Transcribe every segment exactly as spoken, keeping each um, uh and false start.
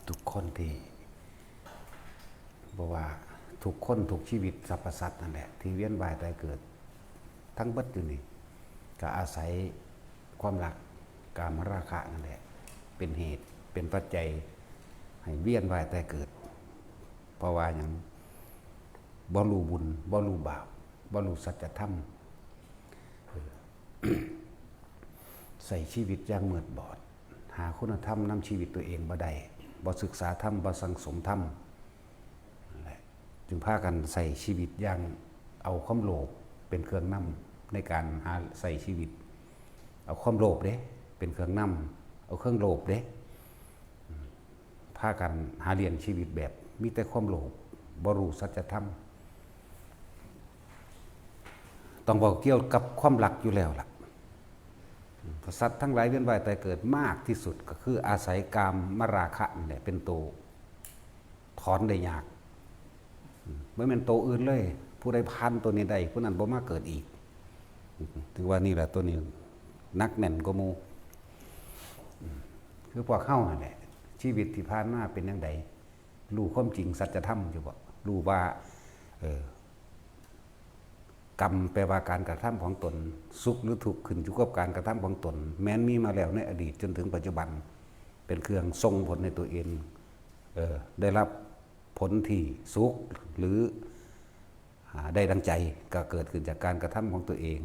ทุกคนที่ บ่ว่าทุกคนทุกชีวิตสรรพสัตว์นั่นแหละ ที่เวียนว่ายตายเกิด ทั้งเบิดอยู่นี่ ก็อาศัยความรัก กามราคะนั่นแหละ เป็นเหตุเป็นปัจจัย ให้เวียนว่ายตายเกิด เพราะว่าหยัง บ่รู้บุญ บ่รู้บาป บ่รู้สัจธรรม เออ ใช้ชีวิตอย่างมืดบอด หาคุณธรรมนำชีวิตตัวเองบ่ได้ บ่ศึกษาธรรม บ่สั่งสมธรรม นั่นแหละ จึงพากันใช้ชีวิตอย่างเอาความโลภเป็นเครื่องนำในการหาใช้ชีวิต เอาความโลภเด้ เป็นเครื่องนำ เอาเครื่องโลภเด้ พากันหาเลี้ยงชีวิตแบบมีแต่ความโลภ บ่รู้สัจธรรม ต้องเว้าเกี่ยวกับความรักอยู่แล้วล่ะ สัตว์ทั้งหลายเวียนว่ายตายเกิดมากที่สุดก็คืออาศัยกามราคะนี่แหละเป็นตัวถอนได้ยาก บ่แม่นตัวอื่นเลย ผู้ใดผ่านตัวนี้ได้ ผู้นั้นบ่มาเกิดอีก ถือว่านี่แหละตัวนี้หนักแน่นกว่าหมู่ คือพวกเฮานั่นแหละ ชีวิตที่ผ่านมาเป็นจั่งใด รู้ความจริงสัจธรรมอยู่บ่ รู้ว่า เออ กรรมแปลว่าการกระทำของตน สุขหรือทุกข์ขึ้นอยู่กับการกระทำของตน แม้นมีมาแล้วในอดีตจนถึงปัจจุบัน เป็นเครื่องส่งผลให้ตัวเอง เออ ได้รับผลที่สุขหรือ อ่า ได้ดังใจ ก็เกิดขึ้นจากการกระทำของตัวเอง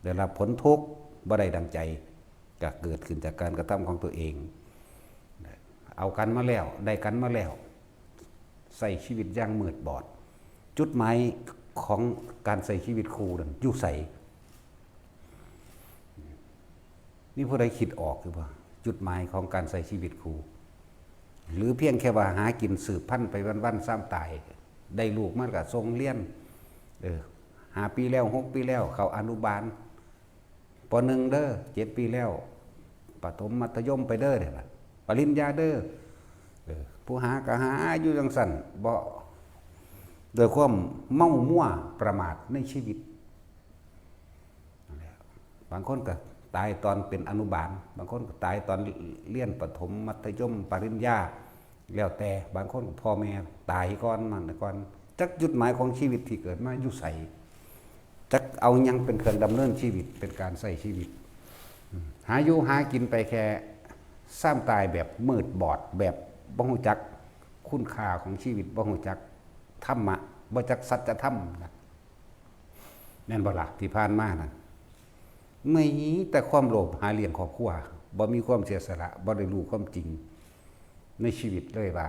ได้รับผลทุกข์ บ่ได้ดังใจ ก็เกิดขึ้นจากการกระทำของตัวเอง เอากันมาแล้ว ได้กันมาแล้ว ใช้ชีวิตอย่างมืดบอด จุดหมายของการใช้ชีวิตคู่นั้นอยู่ไส มีผู้ใดคิดออกหรือบ่ จุดหมายของการใช้ชีวิตคู่ หรือเพียงแค่ว่าหากินสืบพันธุ์ไปวันๆ ซ้ำตาย ได้ลูกมาก็ส่งเรียน เออ ห้าปีแล้ว หกปีแล้ว เข้าอนุบาล ป.หนึ่ง เด้อ เจ็ดปีแล้ว ประถมมัธยมไปเด้อ เนี่ยล่ะ ปริญญาเด้อ เออ ผู้หาก็หาอยู่จั่งซั่น บ่ โดยความเมามัวประมาทในชีวิต นั่นแหละ บางคนก็ตายตอนเป็นอนุบาล บางคนก็ตายตอนเรียนประถม มัธยม ปริญญา แล้วแต่ บางคนก็พ่อแม่ตายก่อน นั่นก่อน จักจุดหมายของชีวิตที่เกิดมาอยู่ไส จักเอาหยังเป็นเครื่องดำเนินชีวิต เป็นการใช้ชีวิต อืม หาอยู่หากินไปแค่ซ้ำตายแบบมืดบอด แบบบ่ฮู้จักคุณค่าของชีวิต บ่ฮู้จักธรรมะ บ่จักสัจธรรมนะ แม่นบ่ล่ะ ที่ผ่านมานั่น มีแต่ความโลภหาเลี้ยงครอบครัว บ่มีความเสียสละ บ่ได้รู้ความจริงในชีวิตเลยว่า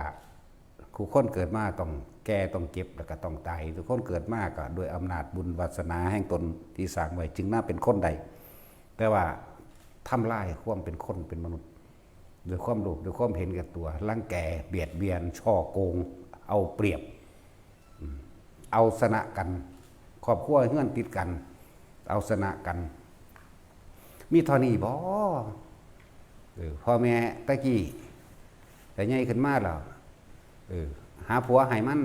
ทุกคนเกิดมาต้องแก่ ต้องเจ็บ แล้วก็ต้องตาย ทุกคนเกิดมาก็ด้วยอำนาจบุญวาสนาแห่งตนที่สร้างไว้ จึงมาเป็นคนได้ แต่ว่าทำลายความเป็นคนเป็นมนุษย์ ด้วยความโลภ ด้วยความเห็นแก่ตัว รังแก เบียดเบียน ฉ้อโกง เอาเปรียบ อืม เอาชนะกัน ครอบครัวเฮือนติดกัน เอาชนะกัน มีเท่านี้บ่ เออ พ่อแม่ตะกี้ แต่ใหญ่ขึ้นมาแล้ว เออ หาผัวให้มัน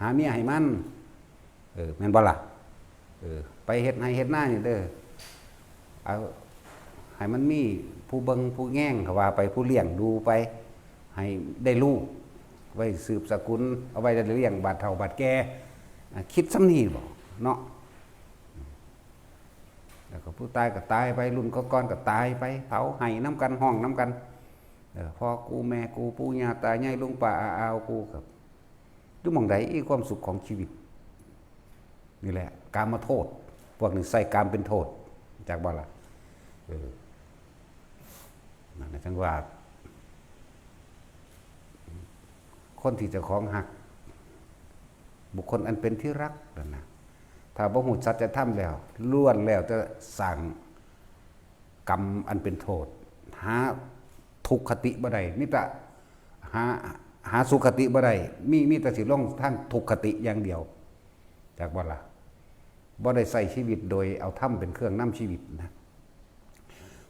หาเมียให้มัน เออ แม่นบ่ล่ะ เออ ไปเฮ็ดไร่เฮ็ดนานี่เด้อ เอา ให้มันมีผู้เบิ่งผู้แยง เขาว่าไป ผู้เลี้ยงดูไป ให้ได้ลูก ไว้สืบสกุล เอาไว้ได้เลี้ยงบาดเฒ่าบาดแก่ อ่ะ คิดส่ำนี้บ่ เนาะ แล้วก็ผู้ตายก็ตายไป รุ่นก่อนๆก็ตายไป เผาไห้นำกัน ฮ้องนำกัน เออ พ่อกูแม่กู ปู่ย่าตายาย ลุงป้าอาอาวกู ครับ อยู่หม่องใดอีความสุขของชีวิต นี่แหละ กามโทษ พวกนี้ใช้กามเป็นโทษ จักบ่ล่ะ เออ นั่นแหละจั่งว่า คนที่เจ้าของฮัก บุคคลอันเป็นที่รักนั่นนะ ถ้าบ่ฮู้สัจธรรมแล้ว ล้วนแล้วแต่สร้างกรรมอันเป็นโทษ หาทุกขติบ่ได้ มีแต่หา หาสุขติบ่ได้ มี มีแต่สิลงทางทุกขติอย่างเดียว จักบ่ล่ะ บ่ได้ใช้ชีวิตโดยเอาธรรมเป็นเครื่องนำชีวิตนะ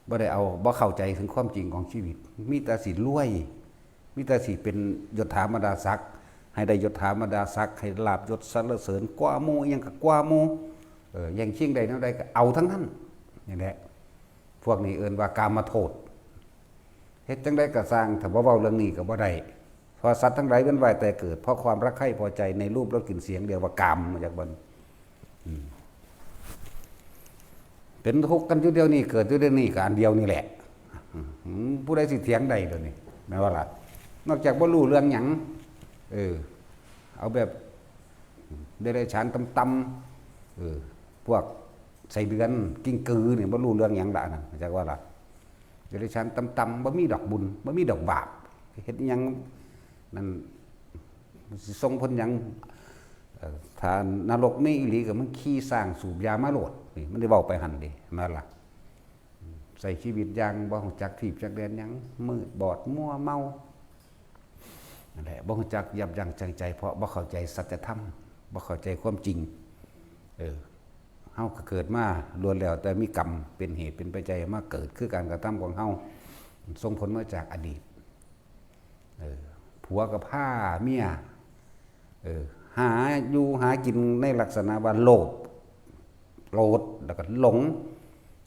บ่ได้เอา บ่เข้าใจถึงความจริงของชีวิต มีแต่สิรวย มีแต่สิเป็นยศถาบรรดาศักดิ์ ให้ได้ยศถาบรรดาศักดิ์ ให้ลาภยศสรรเสริญกว่าหมู่ อิหยังก็กว่าหมู่ เออ แย่งชิงได้แนวใดก็เอาทั้งนั้น นี่แหละ พวกนี้เอิ้นว่ากามโทษ เฮ็ดจั่งใดก็ซ่าง ถ้าบ่เว้าเรื่องนี้ก็บ่ได้ เพราะสัตว์ทั้งหลายเวียนว่ายแต่เกิด เพราะความรักใคร่พอใจในรูปรสกลิ่นเสียง เรียกว่ากาม มาจากบ่อน อืม เป็นทุกข์กันอยู่เดี๋ยวนี้ เกิดอยู่เดี๋ยวนี้ก็อันเดียวนี่แหละ อืม ผู้ใดสิเถียงได้เดี๋ยวนี้ แม่นบ่ล่ะ นอกจากบ่รู้เรื่องหยัง เออ เอาแบบเดรัจฉานต่ำๆ เออ พวกไส้เดือน กิ้งกือนี่บ่รู้เรื่องหยังละอันนั้น จักว่าล่ะ เดรัจฉานต่ำๆ บ่มีดอกบุญ บ่มีดอกบาป เฮ็ดอิหยังนั่น สิส่งผลหยัง เอ่อ ถ้านรกมีอีหลีก็มึงขี่ช้างสูบยามาโลด นี่มันได้เว้าไปหั่นเด้ แม่นล่ะ ใช้ชีวิตอย่างบ่รู้จักถีบจักแดนหยัง มืดบอดมัวเมา นั่นแหละ บ่รู้จักยับยั้งชั่งใจ เพราะบ่เข้าใจสัจธรรม บ่เข้าใจความจริง เออ เฮาก็เกิดมาล้วนแล้วแต่มีกรรมเป็นเหตุเป็นปัจจัยมาเกิด คือการกระทำของเฮา ส่งผลมาจากอดีต เออ ผัวก็พาเมีย เออ หาอยู่หากินในลักษณะว่าโลภ โกรธ แล้วก็หลง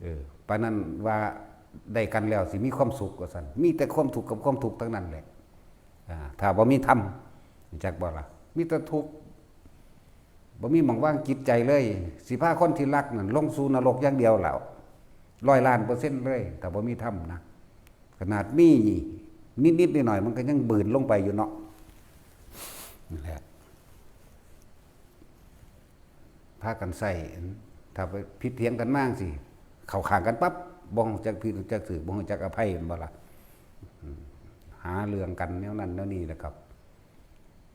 เออ ปานนั้นว่าได้กันแล้วสิมีความสุขว่าซั่น มีแต่ความทุกข์กับความทุกข์ทั้งนั้นแหละ อ่า ถ้าบ่มีธรรม จักบ่ล่ะ มีแต่ทุกข์ บ่มีหม่องวางจิตใจเลย สิพาคนที่รักนั่นลงสู่นรกอย่างเดียวแล้ว ร้อยล้านเปอร์เซ็นต์เลย ถ้าบ่มีธรรมนะ ขนาดมีนิดๆหน่อยๆ มันก็ยังบืนลงไปอยู่เนาะ นั่นแหละ พากันใช้ ถ้าไปผิดเถียงกันมาจั่งซี้ เข้าข้างกันปั๊บ บ่รู้จักผิดรู้จักถูก บ่รู้จักอภัย แม่นบ่ล่ะ อืม หาเรื่องกันแนวนั้นแนวนี้ แล้วก็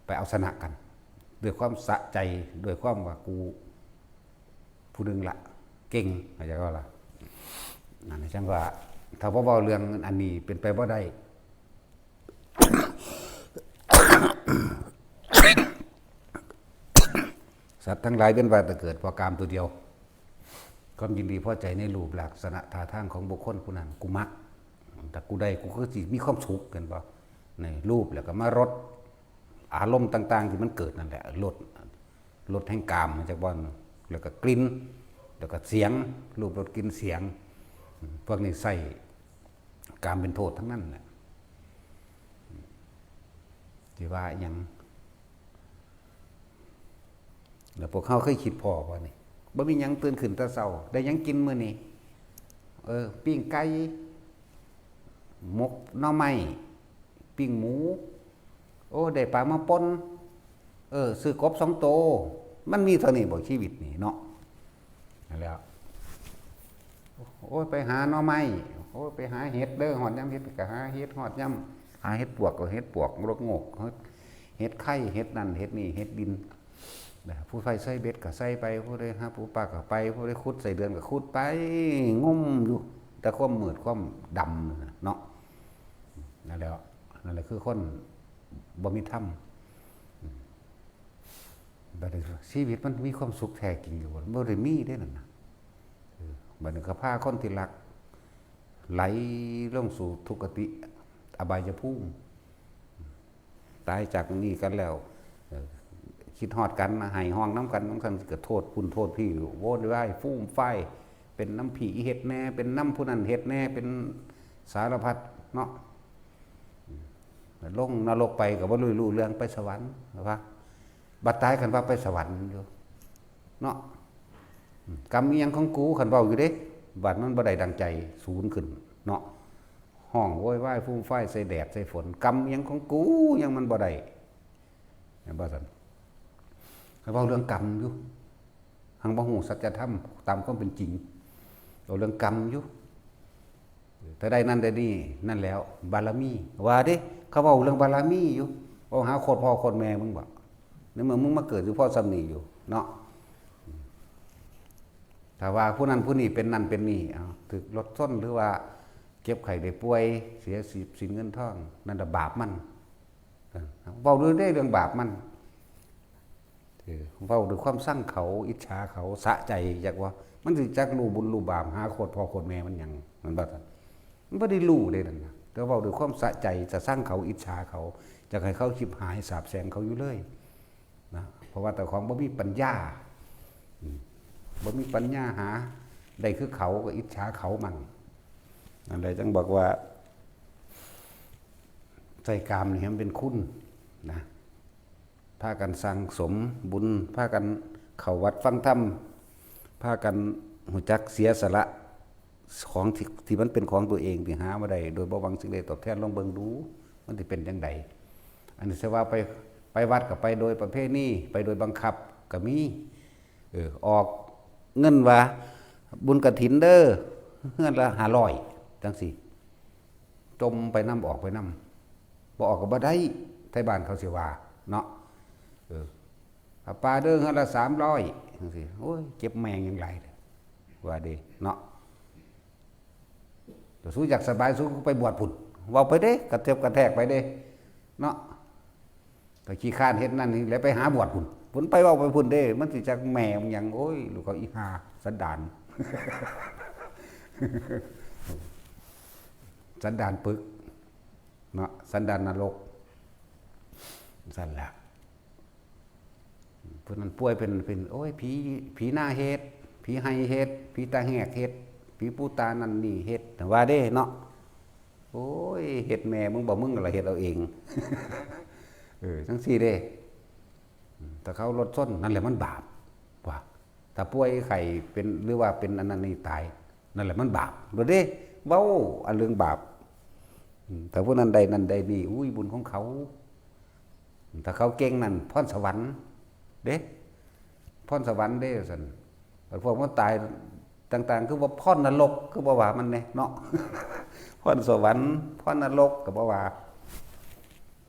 ไปเอาชนะกัน ด้วยความสะใจ ด้วยความว่ากูผู้หนึ่งละ เก่ง เข้าใจบ่ล่ะ นั่นจั่งว่า ถ้าบ่เว้าเรื่องอันนี้เป็นไปบ่ได้ สัตว์ทั้งหลายเวียนว่ายแต่เกิดเพราะกามตัวเดียว ความยินดีพอใจในรูปลักษณะท่าทางของบุคคลผู้นั้น กูมัก ถ้ากูได้ กูคือสิมีความสุข แม่นบ่ ในรูป แล้วก็มารส อารมณ์ต่างๆที่มันเกิดนั่นแหละ รส รสแห่งกาม จักบ่อน แล้วก็กลิ่น แล้วก็เสียง รูป รส กลิ่น เสียง พวกนี้ใช้กามเป็นโทษทั้งนั้นแหละ สิว่าอิหยัง แล้วพวกเฮาเคยคิดพ้อบ่นี่ บ่มีหยัง ตื่นขึ้นแต่เช้า ได้หยังกินมื้อนี้ เออ ปิ้งไก่ หมกหน่อไม้ ปิ้งหมู โอ้ ได้ปลามาป่น เออ ซื้อกบสองโต มันมีเท่านี้บ่ชีวิตนี่เนาะ นั่นแหละ โอ้ย ไปหาหน่อไม้ โอ้ย ไปหาเห็ดเด้อ ฮอดยามเห็ดก็หาเห็ด ฮอดยามหาเห็ดปวกก็เห็ดปวก รกโงก เห็ด เห็ดไข่ เห็ดนั่น เห็ดนี่ เห็ดดิน นะ ผู้ใดใส่เบ็ดก็ใส่ไป ผู้ใดหาปูปลาก็ไป ผู้ใดขุดไส้เดือนก็ขุดไป งมอยู่ แต่ความมืดความดำนั่นน่ะเนาะ นั่นแหละ นั่นแหละคือคนบ่มีธรรม บัดนี้ชีวิตมันมีความสุขแท้จริงอยู่บ่ บ่ได้มีเด้นั่นน่ะ เออ บัดนี้ก็พาคนที่รัก ไหลลงสู่ทุกขติ อบายภูมิ ตายจากนี้กันแล้ว เออ คิดฮอดกัน ไห้ฮ้องนำกัน บางครั้งก็โทษพุ้นโทษพี้ โวยวาย ฟูมฟาย เป็นนำพี้เฮ็ดแหน่ เป็นนำผู้นั้นเฮ็ดแหน่ เป็นสารพัดเนาะ ลงนรกไปก็บ่รู้เรื่อง ไปสวรรค์ว่า บัดตายคันว่าไปสวรรค์อยู่ เนาะ กรรมอิหยังของกู คันเว้าอยู่เด้ บัดมันบ่ได้ดังใจ สูนขึ้นเนาะ ฮ้องโวยวาย ฟูมฟาย ใส่แดดใส่ฝน กรรมอิหยังของกู ยังมันบ่ได้ แม่นบ่ซั่น คันเว้าเรื่องกรรมอยู่ หังบ่ฮู้สัจธรรมตามความเป็นจริง เว้าเรื่องกรรมอยู่ ถ้าได้นั่นได้นี่ นั่นแล้ว บารมี ว่าเด้ เขาเว้าเรื่องบารมีอยู่ เว้าหาโคตรพ่อโคตรแม่มึงบ่ ในเมื่อมึงมาเกิดอยู่พ่อส่ำนี้อยู่เนาะ ถ้าว่าผู้นั้นผู้นี้เป็นนั่นเป็นนี่ เอา ถูกรถชน หรือว่าเจ็บไข้ได้ป่วย เสียทรัพย์สินเงินทอง นั่นน่ะบาปมัน เออ เว้าด้วยเด้เรื่องบาปมัน เออ เว้าด้วยความซังเขา อิจฉาเขา สะใจ จักว่า มันสิจักรู้บุญรู้บาป หาโคตรพ่อโคตรแม่มันหยัง มันบ่ทัน มันบ่ได้รู้เด้นั่นน่ะ แต่เว้าด้วยความสะใจ จะซังเขา อิจฉาเขา จะให้เขาชิบหายสาบแช่งเขาอยู่เลยนะ เพราะว่าเจ้าของบ่มีปัญญา อืม บ่มีปัญญาหา ได้คือเขาก็อิจฉาเขามั่ง นั่นแหละจั่งบอกว่า ใส่กามนี่ให้มันเป็นคุณนะ พากันสั่งสมบุญ พากันเข้าวัดฟังธรรม พากันรู้จักเสียสละ ของที่ ที่มันเป็นของตัวเอง ที่หามาได้โดยบ่หวังสิ่งใดตอบแทน ลองเบิ่งดู มันสิเป็นจั่งใด อันนี้สิว่าไป ไปวัดก็ไปโดยประเพณี ไปโดยบังคับก็มี เออ ออกเงินว่า บุญกฐินเด้อ เฮือนละห้าร้อย จั่งซี้ จ่มไปนำ ออกไปนำ บ่ออกก็บ่ได้ ไทบ้านเขาสิว่าเนาะ เออ ผ้าป่าเด้อ เฮือนละสามร้อย จั่งซี้ โอ้ย เจ็บแม่งยังหลายเลย ว่าเด้เนาะ แต่สู้อยากสบาย สู้ไปบวชพุ้น เว้าไปเด้ กระเถิบกระแทกไปเด้เนาะ ก็ขี้คร้านเฮ็ดนั่นนี่แหละ ไปหาบวชพุ้น พุ้นไปเว้าไปพุ้นเด้ มันสิจักแม่มันหยัง โอ้ย ลูกเขาอีห่า สันดาน สันดานปึกเนาะ สันดานนรก ซั่นแหละ ผู้นั้นป่วยเป็น เป็น โอ้ย ผี ผีนาเฮ็ด ผีไฮ่เฮ็ด ผีตาแหกเฮ็ด ผีปูตานั่นนี่เฮ็ด ว่าเด้เนาะ โอ้ย เฮ็ดแม่มึงบ่ มึงก็ละเฮ็ดเอาเอง เออ จั่งซี้เด้ อืม ถ้าเขารถชน นั่นแหละมันบาป ว่า ถ้าป่วยไข้เป็น หรือว่าเป็นอันนั้นนี่ตาย นั่นแหละมันบาป โลดเด้ เว้าอันเรื่องบาป อืม ถ้าผู้นั้นได้นั่นได้นี่ อุ้ย บุญของเขา ถ้าเขาเก่งนั่น พรสวรรค์เด้ พรสวรรค์เด้ ซั่น บัดพวกมันตายต่างๆ คือว่าพรนรก คือบ่ว่ามันแหน่เนาะ พรสวรรค์ พรนรก ก็บ่ว่า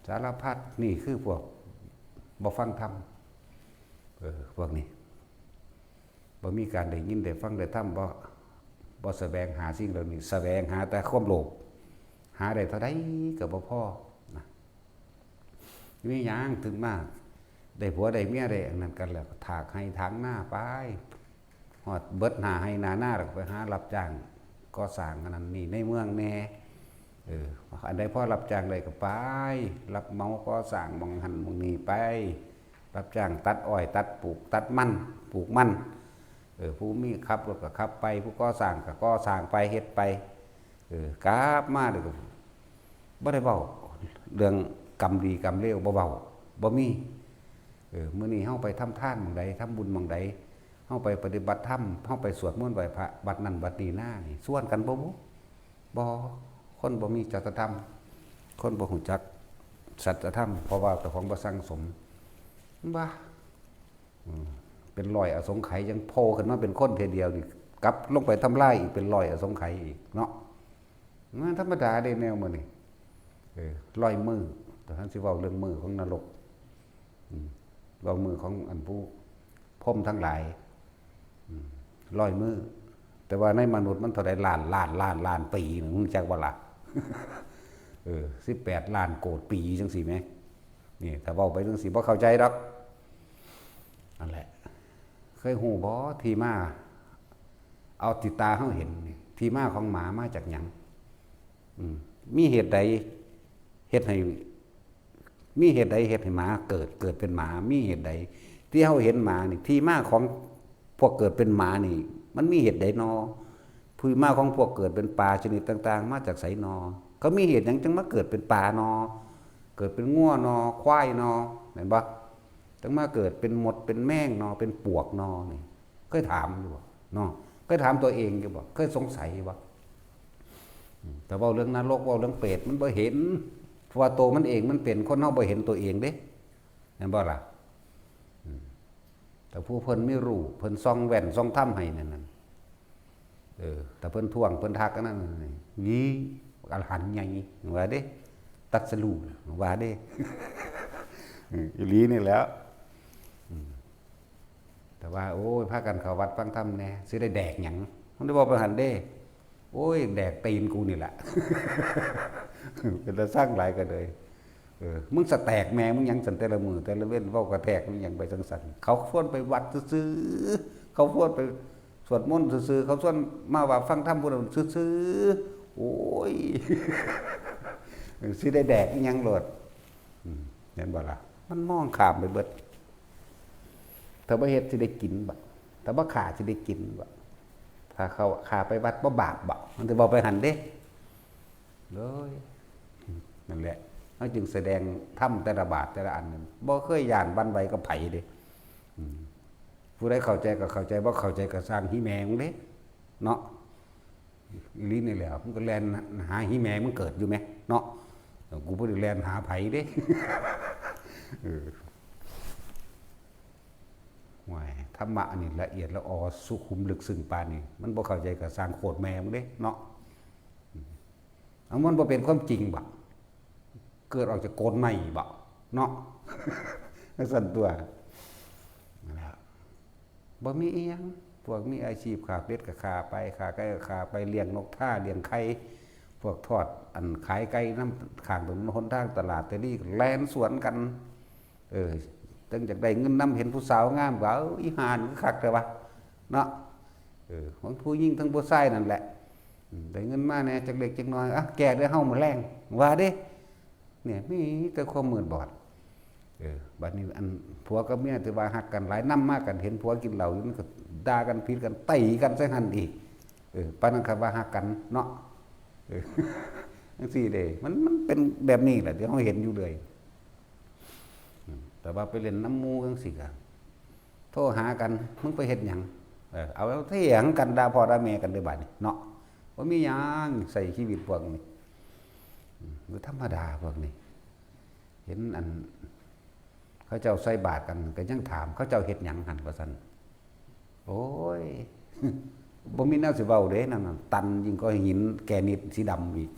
สารพัด นี่คือพวกบ่ฟังธรรม เออ พวกนี้ บ่มีการได้ยินได้ฟังได้ธรรม บ่ บ่แสวงหาสิ่งเหล่านี้ แสวงหาแต่ความโลภ หาได้เท่าใดก็บ่พอนะ มีหยังถึงมา ได้ผัวได้เมียได้อันนั้นกันแล้ว ก็ถากไฮ่ถางนาไป ฮอดเบิดหน้าไฮ่หน้านา แล้วก็ไปหารับจ้างก่อสร้างอันนั้นนี่ในเมืองแหน่ เออ อันใดพอรับจ้างได้ก็ไป รับเหมาก่อสร้างหม่องหั่นหม่องนี่ไป รับจ้างตัดอ้อยตัดปลูก ตัดมัน ปลูกมัน เออ ผู้มีขับรถก็ขับไป ผู้ก่อสร้างก็ก่อสร้างไป เฮ็ดไป เออ กลับมาแล้วก็บ่ได้เว้าเรื่องกรรมดีกรรมเลว บ่เว้า บ่มี เออ มื้อนี้เฮาไปทำทานหม่องใด ทำบุญหม่องใด เฮาไปปฏิบัติธรรม เฮาไปสวดมนต์ไหว้พระวัดนั่นวัดนี้นานี่ ชวนกันบ่บุ บ่ คนบ่มีจริยธรรม คนบ่รู้จักสัจธรรม เพราะว่าเจ้าของบ่สั่งสม ว่า อืม เป็นร้อยอสงไขยยังโผล่ขึ้นมาเป็นคนเทื่อเดียวนี่ กลับลงไปทำลายอีกเป็นร้อยอสงไขยอีกเนาะ มันธรรมดาเด้แนวมื้อนี้ เออ ร้อยมื้อ แต่ท่านสิเว้าเรื่องมื้อของนรก อืม เว้ามื้อของอันผู้พรหมทั้งหลาย อืม ร้อยมื้อ แต่ว่าในมนุษย์มันเท่าใดล้าน ล้าน ล้าน ล้านปีนี่ มึงจักบ่ล่ะ เออ สิบแปดล้านโกดปีจั่งซี้แหม นี่ ถ้าเว้าไปจั่งซี้บ่เข้าใจดอก นั่นแหละ เคยฮู้บ่ที่มา เอาที่ตาเฮาเห็นนี่ ที่มาของหมามาจากหยัง อืม มีเหตุใดเฮ็ดให้ มีเหตุใดเฮ็ดให้หมาเกิด เกิดเป็นหมา มีเหตุใด ที่เฮาเห็นหมานี่ ที่มาของพวกเกิดเป็นหมานี่ มันมีเหตุใดนอ ที่มาของพวกเกิดเป็นปลาชนิดต่างๆ มาจากไสนอ เขามีเหตุหยังจั่งมาเกิดเป็นปลานอ เกิดเป็นงัวนอ ควายนอ แม่นบ่ จั่งมาเกิดเป็นมดเป็นแมงนอ เป็นปวกนอนี่ เคยถามอยู่บ่เนาะ เคยถามตัวเองอยู่บ่ เคยสงสัยอยู่บ่ อืม แต่เว้าเรื่องนรก เว้าเรื่องเปรต มันบ่เห็น เพราะว่าตัวมันเองมันเป็น คนเฮาบ่เห็นตัวเองเด้ แม่นบ่ล่ะ อืม แต่ผู้เพิ่นมีรูป เพิ่นส่องแว่นส่องธรรมให้นั่นน่ะ เออ แต่เพิ่นท้วง เพิ่นทักอันนั้นน่ะ นี่ อรหันต์ใหญ่ ว่าเด้ ตรัสรู้ ว่าเด้ อืม อีหลีนี่แหล้ว อืม แต่ว่า โอ้ย พากันเข้าวัดฟังธรรมแหน่ สิได้แดกหยัง มันได้บอกไปหั่นเด้ โอ้ย แดกตีนกูนี่แหละ เป็นตาซังหลายก็เลย เออ มึงสะแตกแม่มึงหยังซั่น แต่ละมื้อแต่ละเว็น เว้ากระแทกมึงหยังไปจั่งซั่น เขาชวนไปวัดซื่อๆ เขาชวนไปสวดมนต์ซื่อๆ เขาชวนมาว่าฟังธรรมพุทธซื่อๆ โอ้ย สิได้แดกอีหยังโลด อืม เห็นบ่ล่ะ มันมองข้ามไปเบิด ถ้าบ่เฮ็ดสิได้กินบ่ ถ้าบ่ฆ่าสิได้กินบ่ ถ้าเขาฆ่าไปวัดบ่บาปบ่ มันสิเว้าไปหั่นเด้ เลย นั่นแหละ เฮาจึงแสดงธรรมแต่ละบาทแต่ละอันนี่ บ่เคยย้านหวั่นไหวกับไผเด้ อืม ผู้ใดเข้าใจก็เข้าใจ บ่เข้าใจก็ซ่างหีแม่มึงเด้ เนาะ อีหลีนี่แหละ มึงก็แล่นหาหีแม่มึงเกิดอยู่แหม เนาะ กูบ่ได้แล่นหาไผเด้ เออ โอ้ย ธรรมะอันนี้ละเอียดละออสุขุมลึกซึ้งปานนี้ มันบ่เข้าใจก็ซ่างโคตรแม่มึงเด้ เนาะ เอามันบ่เป็นความจริงบ่ เกิดออกจากโกนใหม่บ่ เนาะ จั่งซั่นตั๊ว นั่นแหละ บ่มีอีหยัง พวกมีอาชีพฆ่าเป็ดก็ฆ่าไป ฆ่าไก่ก็ฆ่าไป เลี้ยงนกท่า เลี้ยงไข่ พวกทอด อันขายไก่นำข้างถนนหนทางตลาดตะลีก็แล่นสวนกัน เออ จั่งอยากได้เงินนำ เห็นผู้สาวงามก็ เอ้า อีห่านี่คือคักแท้วะ เนาะ เออ ทั้งผู้หญิงทั้งผู้ชายนั่นแหละ อืม ได้เงินมาแหน่จักเล็กจักน้อย อ่ะ แก้เด้อเฮามื้อแลง ว่าเด้ เนี่ย มีแต่ความมืดบอด เออ บัดนี้อันผัวกับเมียที่ว่าฮักกันหลาย นำมากัน เห็นผัวกินเหล้าอยู่ มันก็ด่ากัน ผิดกัน ตีกันใส่หั่นอีก เออ ปานนั้นคันว่าฮักกันเนาะ เออ จั่งซี้เด้ มัน มันเป็นแบบนี้แหละ ที่เฮาเห็นอยู่เรื่อย อืม แต่ว่าไปเล่นนำหมู่จั่งซี้ก็ โทรหากัน มึงไปเฮ็ดหยัง เออ เอาเถียงกัน ด่าพ่อด่าแม่กันเด้อบาดนี้เนาะ บ่มีหยัง ใช้ชีวิตพวกนี้ อืม บ่ธรรมดาพวกนี้ เห็นอัน เขาเจ้าใส่บาตรกัน ก็ยังถาม เขาเจ้าเฮ็ดหยังหั่น ว่าซั่น โอ้ย บ่มีแนวสิเว้าเด้ นั่นน่ะ ตันยิ่งกว่าหินแกรนิตสีดำอีก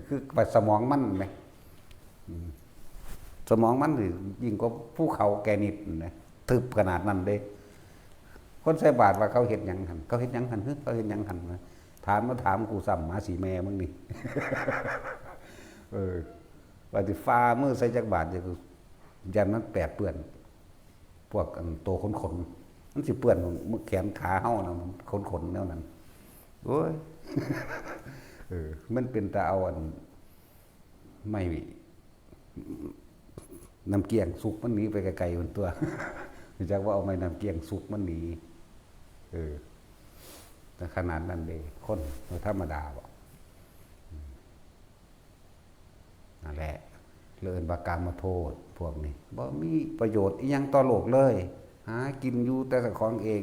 คือสมองมันแหม อืม สมองมันนี่ยิ่งกว่าภูเขาแกรนิตนะ ทึบขนาดนั้นเด้ คนใส่บาตรว่าเขาเฮ็ดหยังหั่น เขาเฮ็ดหยังหั่น เฮ้ย เขาเฮ็ดหยังหั่นนะ ถามมาถามกูซ้ำ หมาสีแม่มึงนี่ เออ ว่าสิฝ่ามือใส่จักบาตร เดี๋ยวกู ย่านมันแปดเปื้อน พวกอันโตขนๆ มันสิเปื้อนแขนขาเฮานะ มันขนๆ แนวนั้น โอ้ย เออ มันเป็นตาเอาอัน ไม้ น้ำเกี้ยงสุกมันหนีไปไกลๆ มันตั๊ว รู้จักว่าเอาไม้น้ำเกี้ยงสุกมันหนี เออ แต่ขนาดนั้นเด้ คนบ่ธรรมดาบ่ นั่นแหละ เอิ้นว่ากามโทษ พวกนี้ บ่มีประโยชน์อิหยังต่อโลกเลย หากินอยู่แต่เจ้าของเอง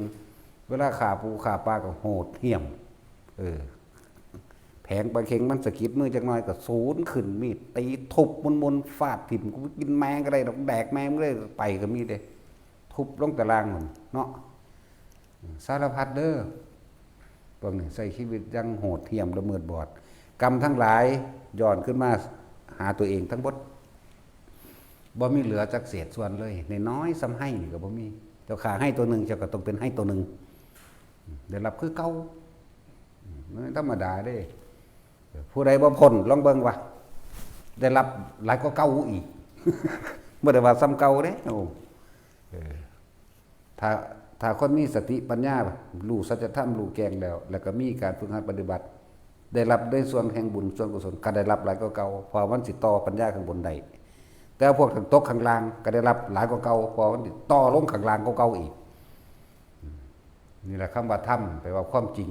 เวลาฆ่าปูฆ่าปลาก็โหดเหี้ยม เออ แผงปลาเข็งมันสะกิดมือจักหน่อยก็สูนขึ้นมีดตีทุบมุนๆ ฟาดถิ่ม กูกินแมงก็ได้ดอก แดกแมงก็ได้ ไปก็มีเด้ ทุบลงตะล่างนั่นเนาะ สารพัดเด้อ พวกนี้ใช้ชีวิตอย่างโหดเหี้ยมละเมิดบอด กรรมทั้งหลายย้อนขึ้นมาหาตัวเองทั้งหมด บ่มีเหลือจักเศษส่วนเลย น้อยๆ ส่ำไฮ่นี่ก็บ่มี เจ้าฆ่าไฮ่ตัวหนึ่ง เจ้าก็ต้องเป็นไฮ่ตัวหนึ่ง ได้รับคือเก่า มันธรรมดาเด้ ผู้ใดบ่พ้น ลองเบิ่งว่า ได้รับหลายกว่าเก่าอีก บ่ได้ว่าส่ำเก่าเด้ โอ้ เออ ถ้า ถ้าคนมีสติปัญญา รู้สัจธรรม รู้แจ้งแล้ว แล้วก็มีการฝึกหัดปฏิบัติ ได้รับในส่วนแห่งบุญส่วนกุศล ก็ได้รับหลายกว่าเก่า เพราะมันสิต่อปัญญาข้างบนได้ แต่พวกตกข้างล่างก็ได้รับหลายกว่าเก่า เพราะมันสิต่อลงข้างล่างกว่าเก่าอีก นี่แหละคำว่าธรรม แปลว่าความจริง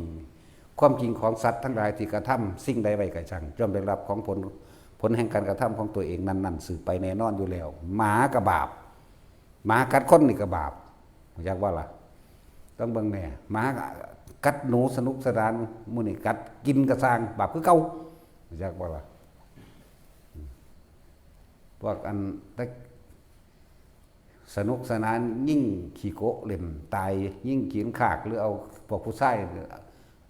ความจริงของสัตว์ทั้งหลายที่กระทำสิ่งใดไว้ก็ช่าง ย่อมได้รับของผล ผลแห่งการกระทำของตัวเองนั้นๆ สืบไปแน่นอนอยู่แล้ว หมากะบาป หมากัดคนนี่กะบาป รู้จักบ่ล่ะ ต้องเบิ่งแน่ หมากัดหนูสนุกสนาน หมู่นี่กัดกินกะซ่าง บาปคือเก่า รู้จักบ่ล่ะ พวกอันแต่ สนุกสนาน ยิงขี้โกะเล่นตาย ยิงขี้ขาก หรือเอาพวกผู้ชาย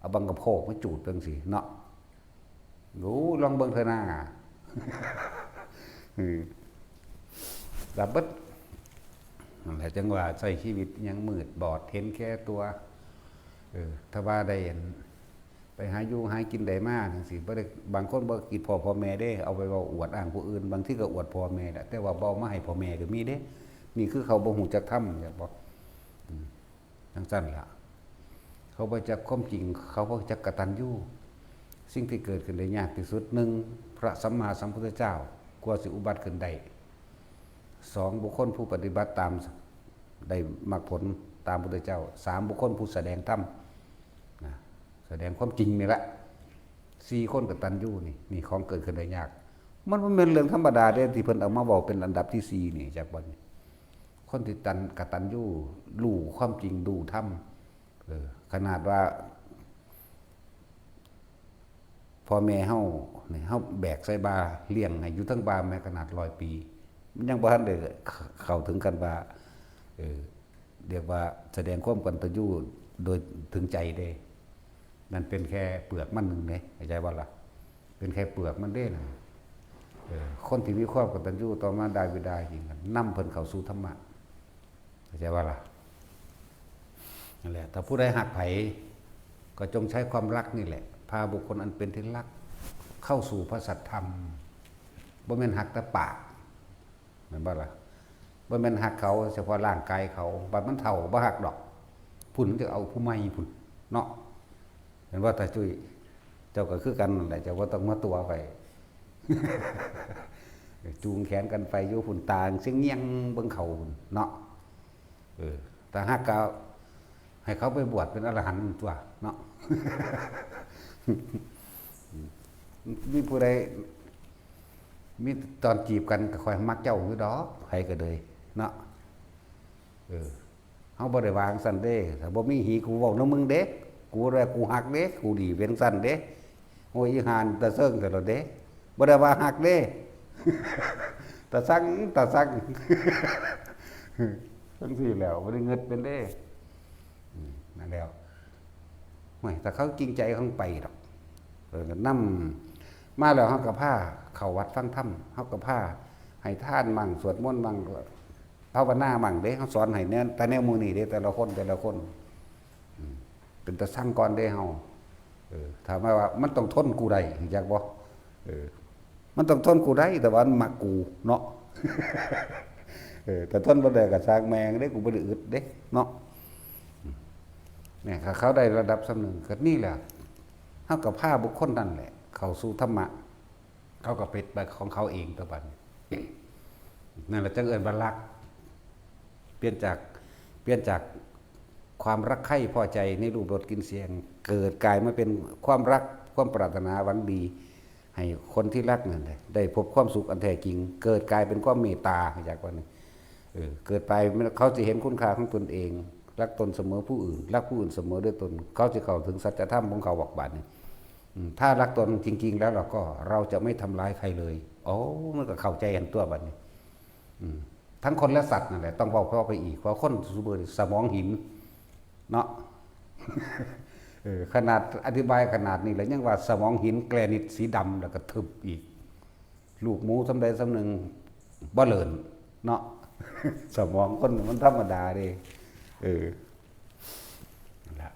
เอาบังกะโพกมาจูดจั่งซี้เนาะ โอ้ ลองเบิ่งเถอะนา อืม ดับเบิด นั่นแหละ จั่งว่าใช้ชีวิตยังมืดบอด เห็นแก่ตัว เออ ถ้าว่าได้อัน ไปหาอยู่หากินได้มาจั่งซี้ บ่ได้ บางคนบ่คิดพ้อพ่อแม่เด้ เอาไปเว้าอวดอ้างผู้อื่น บางทีก็อวดพ่อแม่แหละ แต่ว่าบ่เอามาให้พ่อแม่ก็มีเด้ นี่คือเขาบ่ฮู้จักธรรม จักบ่ อืม จั่งซั่นล่ะ เขาบ่จักความจริง เขาบ่จักกตัญญู สิ่งที่เกิดขึ้นได้ยากที่สุด หนึ่ง พระสัมมาสัมพุทธเจ้า กว่าสิอุบัติขึ้นได้ สอง บุคคลผู้ปฏิบัติตาม ได้มรรคผลตามพุทธเจ้า สาม บุคคลผู้แสดงธรรม นะ แสดงความจริงนี่แหละ สี่ คนกตัญญูนี่ นี่ของเกิดขึ้นได้ยาก มันบ่แม่นเรื่องธรรมดาเด้ ที่เพิ่นเอามาเว้าเป็นอันดับที่สี่นี่ จักบ่นี่ คนที่ตัน กตัญญู รู้ความจริง รู้ธรรม เออ ขนาดว่า พ่อแม่เฮานี่ เฮาแบกใส่บ่า เลี้ยงให้อยู่เทิงบ่าแม่ขนาดร้อยปี มันยังบ่ทันได้เข้าถึงกันว่า เออ เรียกว่าแสดงความกตัญญูโดยถึงใจเด้ นั่นเป็นแค่เปลือกมันหนึ่งเด้ เข้าใจบ่ล่ะ เป็นแค่เปลือกมันเด้นะ เออ คนที่มีความกตัญญูต่อมารดาบิดาจริงๆ นำเพิ่นเข้าสู่ธรรมะ เข้าใจบ่ล่ะ นั่นแหละ ถ้าผู้ใดฮักไผ ก็จงใช้ความรักนี่แหละ พาบุคคลอันเป็นที่รัก เข้าสู่พระสัทธรรม บ่แม่นฮักแต่ปาก แม่นบ่ล่ะ บ่แม่นฮักเขาเฉพาะร่างกายเขา บัดมันเฒ่าบ่ฮักดอก พุ้นมันจะเอาผู้ใหม่พุ้นเนาะ เห็นบ่ ตาจุ้ย เจ้าก็คือกันนั่นแหละ เจ้าบ่ต้องมาตั๋วข่อย จูงแขนกันไปอยู่พุ้น ตาเสียงเงี่ยงเบิ่งเขาพุ้นเนาะ เออ ถ้าฮักก็ให้เขาไปบวชเป็นอรหันต์ตัวเนาะ มีผู้ใด มีตอนจีบกันก็ค่อยมักเจ้าอยู่ดอก ไผก็เลยเนาะ เออ เฮาบ่ได้ว่าจั่งซั้นเด้ ถ้าบ่มีหีกูเว้านำมึงเด้ กูว่ากูฮักเด้ กูดีเป็นซั้นเด้ โอ้ย อีห่านี่ตาเซิงแต่ละเด้ บ่ได้ว่าฮักเด้ ตาซัง ตาซัง จั่งซี้แหล้ว บ่ได้เงิดเป็นเด้ อืม นั่นแหล้ว โอ้ย ถ้าเขาจริงใจเขาไปดอก เออ นำมาแล้วเฮาก็พาเข้าวัดฟังธรรม เฮาก็พาให้ทานมั่ง สวดมนต์มั่ง ภาวนามั่งเด้ เฮาสอนให้แนว แต่แนวหมู่นี้เด้ แต่ละคน แต่ละคน อืม เป็นตาซังก่อนเด้เฮา เออ ถามว่ามันต้องทนกูได้ จักบ่ เออ มันต้องทนกูได้ แต่ว่ามันมักกูเนาะ เออ แต่ทนบ่ได้ก็ช่างแม่งเด้ กูบ่ได้อึดเด้เนาะ เนี่ย ถ้าเขาได้ระดับส่ำหนึ่ง ก็นี่แหละ เฮาก็พาบุคคลนั่นแหละ เข้าสู่ธรรมะ เขาก็เป็นไปของเขาเองตัวบัดนี้ นั่นแหละจั่งเอิ้นว่ารัก เปลี่ยนจาก เปลี่ยนจากความรักใคร่พอใจในรูปรสกลิ่นเสียง เกิดกลายมาเป็นความรัก ความปรารถนาหวังดี ให้คนที่รักนั่นได้ ได้พบความสุขอันแท้จริง เกิดกลายเป็นความเมตตา อยากว่านี่ เออ เกิดไปเขาสิเห็นคุณค่าของตนเอง รักตนเสมอผู้อื่น รักผู้อื่นเสมอด้วยตน เขาสิเข้าถึงสัจธรรมของเขา บอกบัดนี้ อืม ถ้ารักตนจริงๆ แล้วเราก็ เราจะไม่ทำร้ายใครเลย โอ้ มันก็เข้าใจกันตัวบัดนี้ อืม ทั้งคนและสัตว์นั่นแหละ ต้องเว้าต่อไปอีก เพราะคนซุมื้อนี้สมองหิน เนาะ เออ ขนาดอธิบายขนาดนี้แล้วยังว่าสมองหินแกรนิตสีดำแล้วก็ทึบอีก ลูกหมูส่ำใดส่ำหนึ่งบ่เลินเนาะ สมองคนมันธรรมดาเด้ เออ นั่นแหละ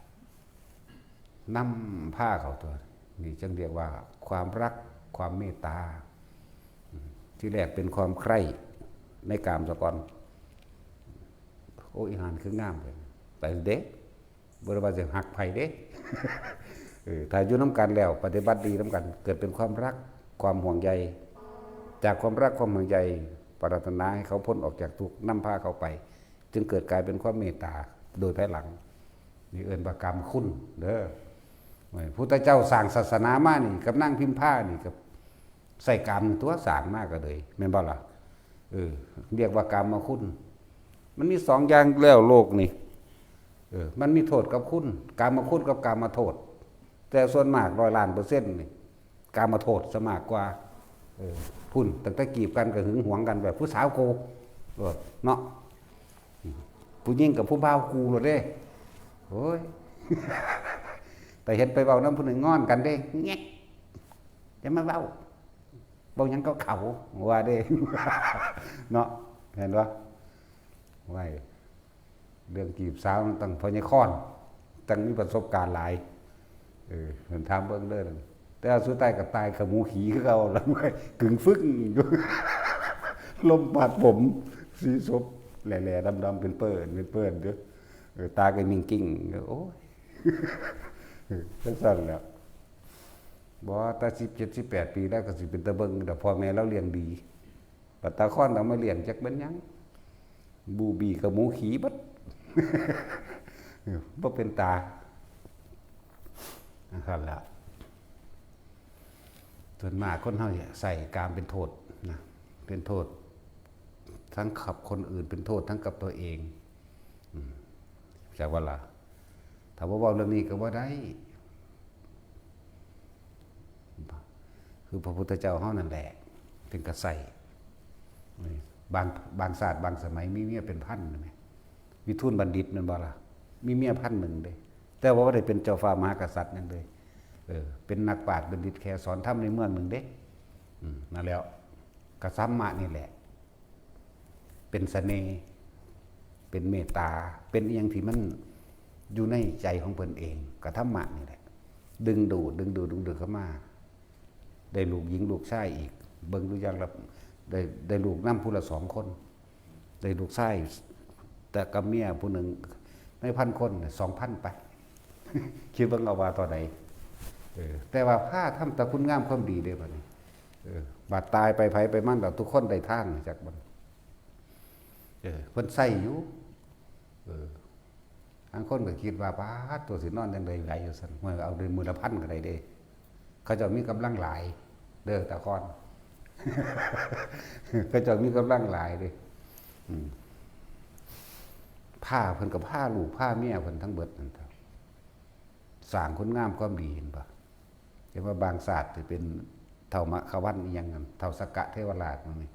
นำพาเข้าตัว นี่จึงเรียกว่าความรัก ความเมตตา อืม ที่แรกเป็นความใคร่ในกามซะก่อน โอ้ อีห่านี่คืองามแท้ ไปเด้ บ่ได้ว่าสิฮักไผเด้ เออ ถ้าอยู่นำกันแล้ว ปฏิบัติดีนำกัน เกิดเป็นความรัก ความห่วงใย จากความรัก ความห่วงใย ปรารถนาให้เขาพ้นออกจากทุกข์ นำพาเขาไป จึงเกิดกลายเป็นความเมตตา โดยภายหลัง นี่เอิ้นว่ากามคุณเด้อ พุทธเจ้าสร้างศาสนามานี่ กับนางพิมพานี่ ก็ใช้กามตัวสร้างมาก็เลย แม่นบ่ล่ะ เออ เรียกว่ากามคุณ มันมีสองอย่างแล้วโลกนี่ เออ มันมีโทษกับคุณ กามคุณกับกามโทษ แต่ส่วนมากร้อยล้านเปอร์เซ็นต์นี่ กามโทษซะมากกว่า เออ พุ้น ตั้งแต่จีบกันก็หึงหวงกันแบบผู้สาวกู เออ เนาะ ผู้หญิงกับผู้บ่าวกูโลดเด้ โอ้ย แต่เห็นไปเว้านำผู้หนึ่งงอนกันเด้ แงะ อย่ามาเว้า เว้าหยังก็เขา ว่าเด้ เนาะ เห็นบ่ ไว้ เรื่องจีบสาวมันต้องพ่อใหญ่ค้อน ต้องมีประสบการณ์หลาย เออ เพิ่นถามเบิ่งเด้อ แต่ว่าสุดท้ายก็ตายคือหมูขี้คือเก่า แล้วกึ่งฟึ่งอยู่ ลมพัดผม สีศพแหล่ๆ ดำๆ เป็นเปิ้น เป็นเปิ้นอยู่ เออ ตาก็นิ่งกิ้ง โอ้ย เออ จั่งซั้นแหละ บ่ แต่สิบเจ็ด สิบแปด ปีแล้วก็สิเป็นตาเบิ่ง แต่พ่อแม่ลาวเลี้ยงดี บัดตาค้อนเอามาเลี้ยงจักเป็นหยัง บูบีกับหมูขี้เบิด บ่เป็นตา นั่นล่ะ ส่วนมากคนเฮาใส่กามเป็นโทษนะ เป็นโทษทั้งกับคนอื่น เป็นโทษทั้งกับตัวเอง อืม จักว่าล่ะ ถ้าบ่เว้าเรื่องนี้ก็บ่ได้ คือพระพุทธเจ้าเฮานั่นแหละ ถึงกะใส่ บาง บางชาติบางสมัยมีเมียเป็นพันนะแม่ วิทูลบัณฑิตแม่นบ่ล่ะ มีเมียพันหนึ่งเด้ แต่ว่าบ่ได้เป็นเจ้าฟ้ามหากษัตริย์หยังเลย เออ เป็นนักปราชญ์บัณฑิตแค่สอนธรรมในเมืองหนึ่งเด้ อืม นั่นแหล้ว กะธรรมะนี่แหละ เป็นเสน่ห์ เป็นเมตตา เป็นอิหยังที่มันอยู่ในใจของเพิ่นเอง กะธรรมะนี่แหละ ดึงดูด ดึงดูด ดึงดูดเข้ามา ได้ลูกหญิงลูกชายอีก เบิ่งดูอย่างละ ได้ ได้ลูกนำผู้ละสองคน ได้ลูกชาย แต่กับเมียผู้หนึ่ง ในพันคนน่ะ สองพันไป คิดเบิ่งเอาว่าเท่าใด เออ แต่ว่าพาทำแต่คุณงามความดีเด้บัดนี้ เออ บาดตายไปไผไปมันแล้ว ทุกคนได้ทานจักบัด เออ เพิ่นใส่อยู่ เออ บางคนก็คิดว่า "ป๊าด ตัวสินอนจั่งใดไหว" อยู่ซั่น "โอ้ย เอาเด้อ มื้อละพันก็ได้เด้" เขาเจ้ามีกำลังหลาย เด้อ ตาคอน เขาเจ้ามีกำลังหลายเด้ อืม พาเพิ่นก็พาลูกพาเมียเพิ่นทั้งเบิดนั่นเถาะ สร้างคุณงามความดี เห็นปะ เห็นว่าบางชาติที่เป็นเฒ่ามัคควัลย์อิหยังนั่น เฒ่าสักกะเทวราชนั่นนี่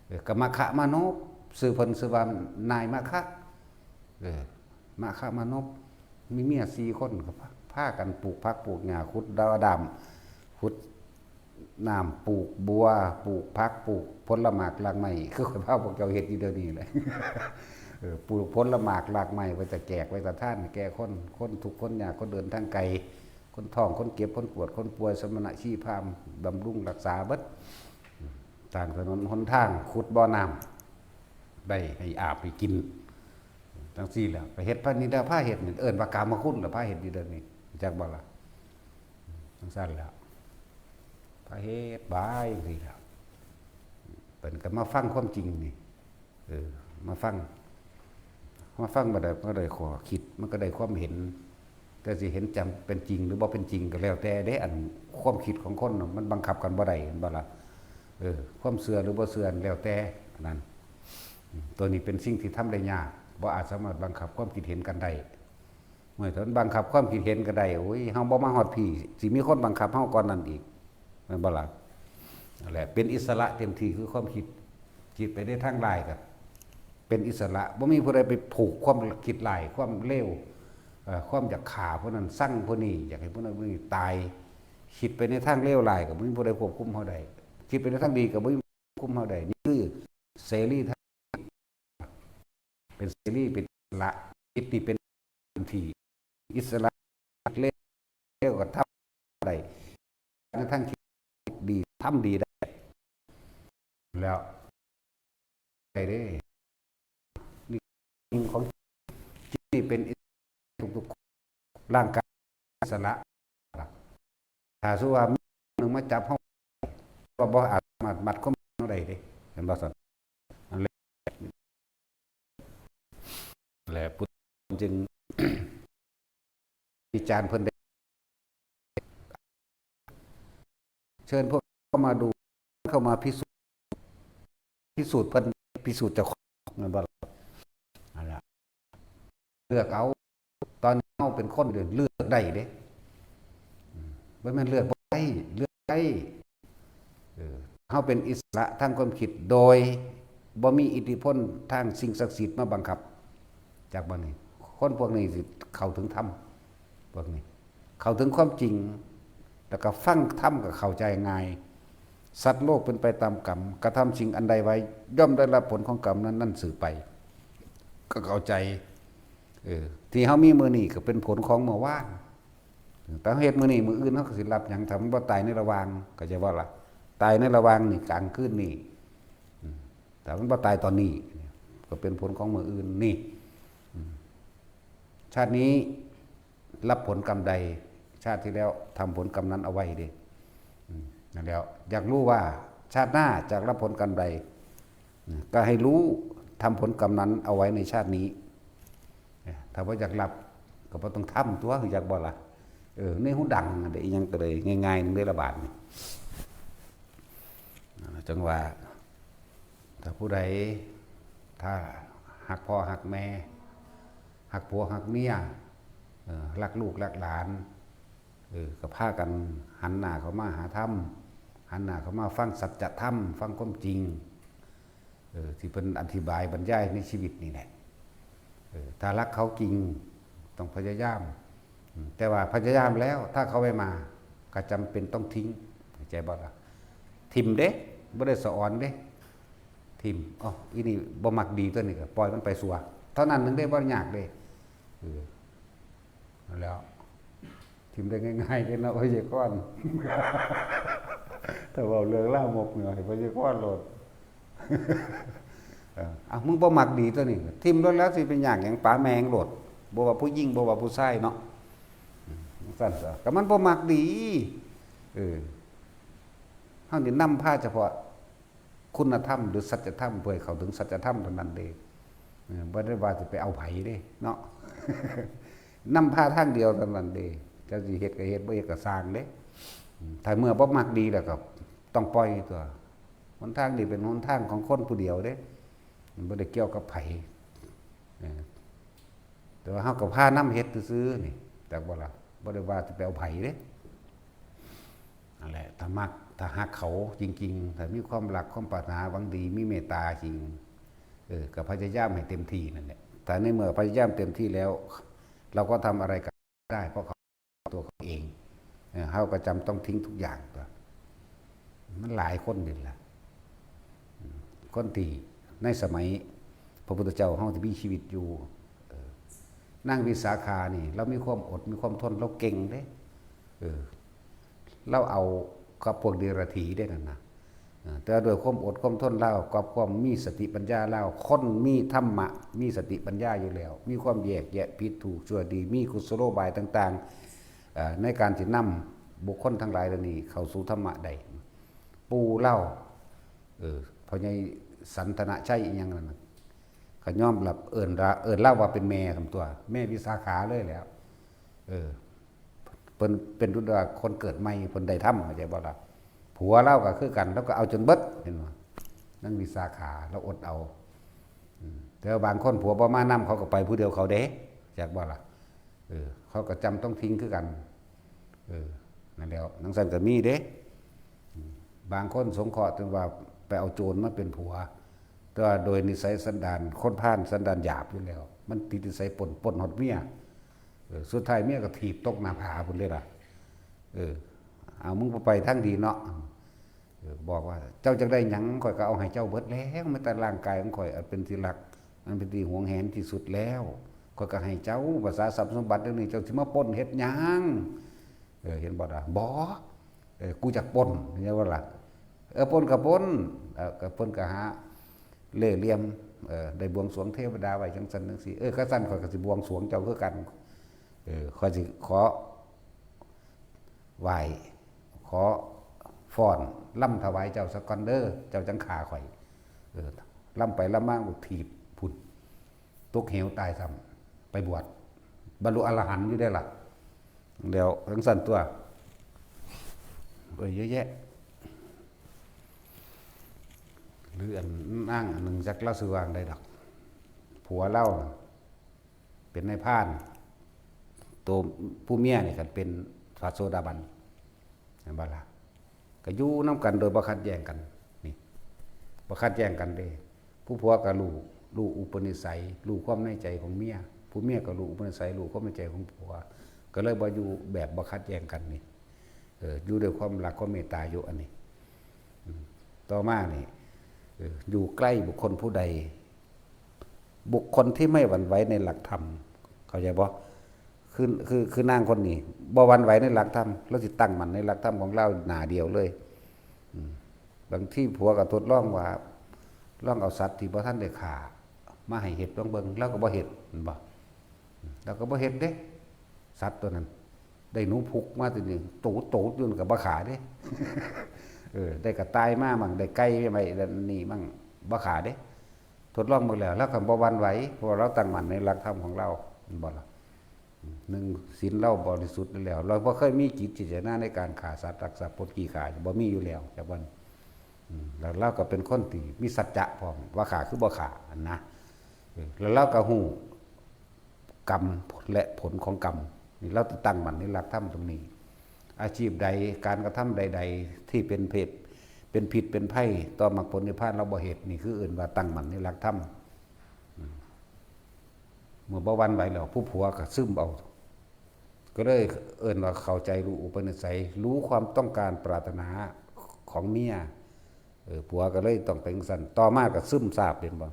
เออ ก็มัคคะมานพ ชื่อเพิ่นชื่อว่านายมัคคะ เออ มัคคะมานพ มีเมียสี่คน ก็พา พากันปลูกผักปลูกหญ้า ขุดดาวดาม ขุดน้ำ ปลูกบัว ปลูกผัก ปลูกผลหมากรากไม้ คือข้อยพาพวกเจ้าเฮ็ดอยู่เดี๋ยวนี้แหละ เออ ปลูกผลหมากรากไม้ไว้จะแจกไว้จะทานแก่คน คนทุกข์คนยาก คนเดินทางไกล คนท้อง คนเจ็บ คนปวด คนป่วย สมณะชีพราหมณ์ บำรุงรักษาเบิด สร้างถนนหนทาง ขุดบ่อน้ำ ได้ให้อาบให้กิน จั่งซี้แหละ ไปเฮ็ดพระนิดาพาเฮ็ดนี่ เอิ้นว่ากามคุณล่ะ พาเฮ็ดอยู่เดี๋ยวนี้ จักบ่ล่ะ จั่งซั่นแหละ พาเฮ็ดบายจั่งซี้แหละ เพิ่นก็มาฟังความจริงนี่ เออ มาฟัง มาฟังบัดใดมันก็ได้ข้อคิด มันก็ได้ความเห็น แต่สิเห็นจำเป็นจริงหรือบ่เป็นจริงก็แล้วแต่เด้ อันความคิดของคนน่ะ มันบังคับกันบ่ได้ เห็นบ่ล่ะ เออ ความเชื่อหรือบ่เชื่อแล้วแต่ อันนั้น อืม ตัวนี้เป็นสิ่งที่ทำได้ยาก บ่อาจสามารถบังคับความคิดเห็นกันได้ เมื่อถ้ามันบังคับความคิดเห็นก็ได้ โอ้ย เฮาบ่มาฮอดพี้ สิมีคนบังคับเฮาก่อนนั้นอีก แม่นบ่ล่ะ นั่นแหละ เป็นอิสระเต็มที่คือความคิด คิดไปในทางร้ายก็เป็นอิสระ บ่มีผู้ใดไปผูกความคิดร้าย ความเลว เอ่อ ความอยากฆ่าผู้นั้น ซังผู้นี้ อยากให้ผู้นั้นผู้นี้ตาย คิดไปในทางเลวร้ายก็บ่มีผู้ใดควบคุมเฮาได้ คิดไปในทางดีก็บ่มีควบคุมเฮาได้ นี่คือเสรีทาง เป็นเสรี เป็นอิสระ คิดนี่เป็นที่อิสระ เลวก็ทำได้ ในทางคิดดี ทำดีได้ แล้ว ได้เด้ นี่ของจิตนี่เป็นอิสระทุกๆคน ร่างกายอิสระ ถ้าสมมุติว่ามีหนึ่งมาจับเฮา ก็บ่อาจมัด มัดความเฮาได้เด้ เห็นบ่ซั่น อันแรก และพุทธจึง วิจารณ์เพิ่นได้ เชิญพวกเข้ามาดู เข้ามาพิสูจน์ พิสูจน์เพิ่น พิสูจน์เจ้าของ แม่นบ่ล่ะ นั่นล่ะ เลือกเอา ตอนนี้เฮาเป็นคนเลือกได้เด้ อืม บ่แม่นเลือกบ่ได้ เลือกได้ เออ เฮาเป็นอิสระทางความคิด โดยบ่มีอิทธิพลทางสิ่งศักดิ์สิทธิ์มาบังคับ จักบ่นี่ คนพวกนี้สิเข้าถึงธรรม พวกนี้ เข้าถึงความจริง แล้วก็ฟังธรรมก็เข้าใจง่าย สัตว์โลกเป็นไปตามกรรม กระทำสิ่งอันใดไว้ ย่อมได้รับผลของกรรมนั้น นั้นสืบไป ก็เข้าใจ เออ ที่เฮามีมื้อนี้ก็เป็นผลของเมื่อวาน แต่เฮาเฮ็ดมื้อนี้ มื้ออื่นเฮาก็สิรับหยัง ถ้ามันบ่ตายในระหว่าง เข้าใจบ่ล่ะ ตายในระหว่างนี่ กลางคืนนี่ อืม ถ้ามันบ่ตายตอนนี้ ก็เป็นผลของมื้ออื่นนี่ อืม ชาตินี้รับผลกรรมใด ชาติที่แล้วทำผลกรรมนั้นเอาไว้เด้ อืม นั่นแหละ อยากรู้ว่าชาติหน้าจะรับผลกรรมใด อืม ก็ให้รู้ ทำผลกรรมนั้นเอาไว้ในชาตินี้ เอ้ย ถ้าบ่อยากรับ ก็บ่ต้องทำตั๊ว อยากบ่ล่ะ เออ ในหูดังนั่นแหละ อิหยังก็เลยง่ายๆ นึงได้ละบาดนี่ จังว่า ถ้าผู้ใด ถ้าฮักพ่อฮักแม่ ฮักผัวฮักเมีย เอ่อ ฮักลูกฮักหลาน เออ ก็พากันหันหน้าเข้ามาหาธรรม หันหน้าเข้ามาฟังสัจธรรม ฟังความจริง เออ ที่เพิ่นอธิบายบรรยายในชีวิตนี่แหละ เออ ถ้าฮักเขาจริง ต้องพยายาม อืม แต่ว่าพยายามแล้ว ถ้าเขาไม่มา ก็จำเป็นต้องทิ้ง เข้าใจบ่ล่ะ ถิ่มเด้ บ่ได้สะออนเด้ ถิ่ม อ๋อ อีนี่บ่มักดีตัวนี้ ก็ปล่อยมันไปซัว เท่านั้นหนึ่งเด้ บ่ยากเด้ เออ นั่นแหล้ว ถิ่มได้ง่ายๆเด้เนาะ พยากรณ์ ถ้าเว้าเรื่องลามกนี่ ให้พยากรณ์โลด เออ อ่ะ มึงบ่มักดีตัวนี้ ถิ่มโลดแล้ว สิเป็นหยัง หยัง ปาแม่งโลด บ่ว่าผู้หญิง บ่ว่าผู้ชายเนาะ อืม จั่งซั่นซะ ก็มันบ่มักดี เออ เฮานี่นำพาเฉพาะคุณธรรม หรือสัจธรรม เพื่อให้เข้าถึงสัจธรรมเท่านั้นเด้ เออ บ่ได้ว่าสิไปเอาไผเด้เนาะ นำพาทางเดียวเท่านั้นเด้ เจ้าสิเฮ็ดก็เฮ็ด บ่เฮ็ดก็ซ่างเด้ อืม ถ้าเมื่อบ่มักดีแล้วก็ต้องปล่อยตัว หนทางนี้เป็นหนทางของคนผู้เดียวเด้ มันบ่ได้เกี่ยวกับไผ เออ แต่ว่าเฮาก็พานำเฮ็ดซื่อๆนี่ จักบ่ล่ะ บ่ได้ว่าสิไปเอาไผเด้ นั่นแหละ ถ้ามัก ถ้าฮักเขาจริงๆ ถ้ามีความรัก ความปรารถนาหวังดี มีเมตตาจริง เออ ก็พยายามให้เต็มที่นั่นแหละ แต่ในเมื่อพยายามเต็มที่แล้ว เราก็ทำอะไรกับได้ เพราะเขา ตัวเขาเอง เออ เฮาก็จำต้องทิ้งทุกอย่างตัว มันหลายคนนี่ล่ะ อืม คนที่ในสมัยพระพุทธเจ้าเฮาที่มีชีวิตอยู่ เออ นางวิสาขานี่ ลาวมีความอด มีความทน ลาวเก่งเด้ เออ ลาวเอากับพวกเดรัจฉีได้นั่นนะ เอ่อ แต่ด้วยความอดความทนลาว กับความมีสติปัญญาลาว คนมีธรรมะ มีสติปัญญาอยู่แล้ว มีความแยกแยะผิดถูกชั่วดี มีกุศโลบายต่างๆ เอ่อ ในการที่นำบุคคลทั้งหลายเหล่านี้เข้าสู่ธรรมะได้ ปู่ลาว เออ พ่อใหญ่สันทนะชัยอิหยังนั่นน่ะ ก็ยอมรับ เอิ้นละ เอิ้นลาวว่าเป็นแม่ซั่นตัว แม่วิสาขาเลยแหล้ว เออ เพิ่นเป็นรุ่นว่าคนเกิดใหม่ เพิ่นได้ธรรม เข้าใจบ่ล่ะ ผัวลาวก็คือกัน ลาวก็เอาจนเบิด เห็นบ่ นางวิสาขา ลาวอดเอา อืม แต่ว่าบางคนผัวบ่มานำ เขาก็ไปผู้เดียวเขาเด้ จักบ่ล่ะ เออ เขาก็จำต้องทิ้งคือกัน เออ นั่นแหล้ว จั่งซั้นก็มีเด้ อืม บางคนสงเคราะห์ถึงว่าไปเอาโจรมาเป็นผัว แต่ว่าโดยนิสัยสันดาน คนพาลสันดานหยาบอยู่แล้ว มันติดนิสัยปล้น ปล้นฮอดเมีย เออ สุดท้ายเมียก็ถีบตกหน้าผาพุ้นเลยล่ะ เออ เอา มึงบ่ไปทางดีเนาะ เออ บอกว่า เจ้าจักได้หยัง ข้อยก็เอาให้เจ้าเบิดแล้ว แม้แต่ร่างกายของข้อยอันเป็นที่รัก อันเป็นที่หวงแหนที่สุดแล้ว ข้อยก็ให้เจ้า ภาษาทรัพย์สมบัติเรื่องนี้ เจ้าสิมาปล้นเฮ็ดหยัง เออ เห็นบ่ล่ะ บ่ เออ กูอยากปล้น เห็นบ่ล่ะ เออ ปล้นก็ปล้น เออ ก็ปล้นก็หาเล่ห์เหลี่ยม เออ ได้บวงสรวงเทวดาไว้จั่งซั้นจั่งซี้ เออ คันซั้นข้อยก็สิบวงสรวงเจ้าคือกัน เออ ข้อยสิขอ ไหว้ ขอฟ้อนรำถวายเจ้าซะก่อนเด้อ เจ้าจั่งฆ่าข้อย เออ รำไปรำมา ถีบพุ้น ตกเหวตายซ้ำ ไปบวช บรรลุอรหันต์อยู่เด้ล่ะ แล้วจั่งซั้นตัว เอ้ย เยอะแยะ หรืออันนางอันหนึ่ง จักลาวชื่อว่าจั่งใดดอก ผัวลาวน่ะ เป็นนายพราน ตัวผู้เมียนี่คันเป็นพระโสดาบัน เห็นบ่ล่ะ ก็อยู่นำกันโดยบ่ขัดแย้งกัน นี่ บ่ขัดแย้งกันเด้ ผู้ผัวก็รู้ รู้อุปนิสัย รู้ความในใจของเมีย ผู้เมียก็รู้อุปนิสัย รู้ความในใจของผัว ก็เลยบ่อยู่แบบบ่ขัดแย้งกันนี่ เออ อยู่ด้วยความรักความเมตตาอยู่อันนี้ อืม ต่อมานี่ เออ อยู่ใกล้บุคคลผู้ใด บุคคลที่ไม่หวั่นไหวในหลักธรรม เข้าใจบ่ คือ คือ คือนางคนนี้ บ่หวั่นไหวในหลักธรรม ลาวสิตั้งมั่นในหลักธรรมของลาวหน้าเดียวเลย อืม บางทีผัวก็ทดลองว่า ลองเอาสัตว์ที่บ่ทันได้ฆ่า มาให้เฮ็ดลองเบิ่ง ลาวก็บ่เฮ็ด แม่นบ่ ลาวก็บ่เฮ็ดเด้ สัตว์ตัวนั้น ได้หนูพุกมาตัวหนึ่ง โตโตอยู่นั่นก็บ่ฆ่าเด้ เออ ได้กระต่ายมามั่ง ได้ไก่ไว้นี่มั่ง บ่ฆ่าเด้ ทดลองเบิ่งแล้ว ลาวก็บ่หวั่นไหว เพราะว่าลาวตั้งมั่นในหลักธรรมของลาว แม่นบ่ล่ะ อืม หนึ่ง ศีลลาวบริสุทธิ์แล้ว ลาวบ่เคยมีจิตเจตนาในการฆ่าสัตว์ ลักทรัพย์ ปล้นจี้ฆ่า บ่มีอยู่แล้ว จักวัน อืม แล้วลาวก็เป็นคนที่มีสัจจะพร้อม ว่าฆ่าคือบ่ฆ่าหั่นนะ เออ แล้วลาวก็ฮู้กรรมและผลของกรรม นี่ลาวตั้งมั่นในหลักธรรมตรงนี้ อาชีพใด การกระทำใดๆ ที่เป็นเพศ เป็นพิษเป็นภัยต่อมรรคผลนิพพาน ลาวบ่เฮ็ด นี่คือเอิ้นว่าตั้งมั่นในหลักธรรม อืม เมื่อบ่หวั่นไหวแล้ว ผู้ผัวก็ซึมเอา ก็เลยเอิ้นว่าเข้าใจรู้อุปนิสัย รู้ความต้องการปรารถนาของเมีย เออ ผัวก็เลยต้องเป็นจั่งซั้น ต่อมาก็ซึมซาบ เห็นบ่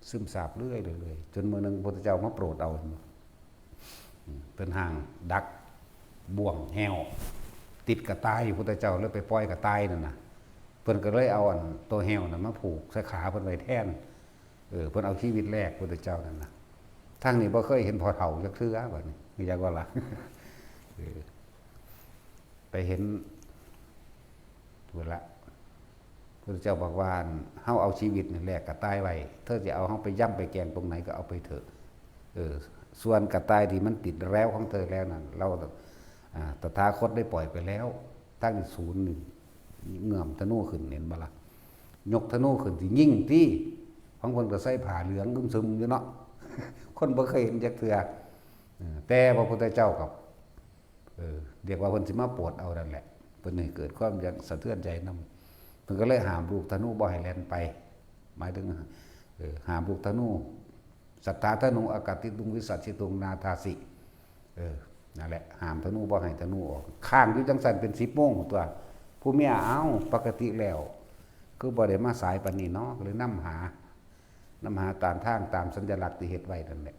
ซึมซาบเรื่อยๆ จนมื้อหนึ่งพระพุทธเจ้ามาโปรดเอา เห็นบ่ อืม เป็นห้างดักบ่วงแฮว ติดกระต่าย พระพุทธเจ้าเลยไปปล่อยกระต่ายนั่นน่ะ เพิ่นก็เลยเอาอันตัวแฮวนั่นมาผูกใส่ขาเพิ่นไว้แทน เออ เพิ่นเอาชีวิตแลกพุทธเจ้านั่นน่ะ ทางนี้บ่เคยเห็นพ่อเฒ่าจักเทื่อ บัดนี้ อยากว่าล่ะ เออ ไปเห็น พุ้นละ พุทธเจ้าบอกว่า เฮาเอาชีวิตนี่แลกกระต่ายไว้ เธอจะเอาเฮาไปย่ำไปแกงตรงไหนก็เอาไปเถอะ เออ ส่วนกระต่ายที่มันติดแร้วของเธอแล้วนั่น เรา อ่า ตถาคตได้ปล่อยไปแล้ว ทั้งศูนย์นี่ เงื้อมธนูขึ้น เห็นบ่ล่ะ ยกธนูขึ้นสิยิงติ ของเพิ่นก็ใส่ผ้าเหลืองอึมครึมอยู่เนาะ คนบ่เคยเห็นจักเทื่อ เออ แต่พระพุทธเจ้ากับ เออ เรียกว่าเพิ่นสิมาโปรดเอานั่นแหละ เพิ่นให้เกิดความอยากสะเทือนใจนำ เพิ่นก็เลยห้ามลูกธนูบ่ให้แล่นไป หมายถึง เออ ห้ามลูกธนู สัตถาธนู อากาติตุง วิสัชชิตุง นาทาสิ เออ นั่นแหละ ห้ามธนูบ่ให้ธนูออก ค้างอยู่จั่งซั้นเป็นสิบโมงตั๊ว ผู้เมีย เอ้า ปกติแล้ว คือบ่ได้มาสายปานนี้เนาะ ก็เลยนำหา นำหาตามทาง ตามสัญลักษณ์ที่เฮ็ดไว้นั่นแหละ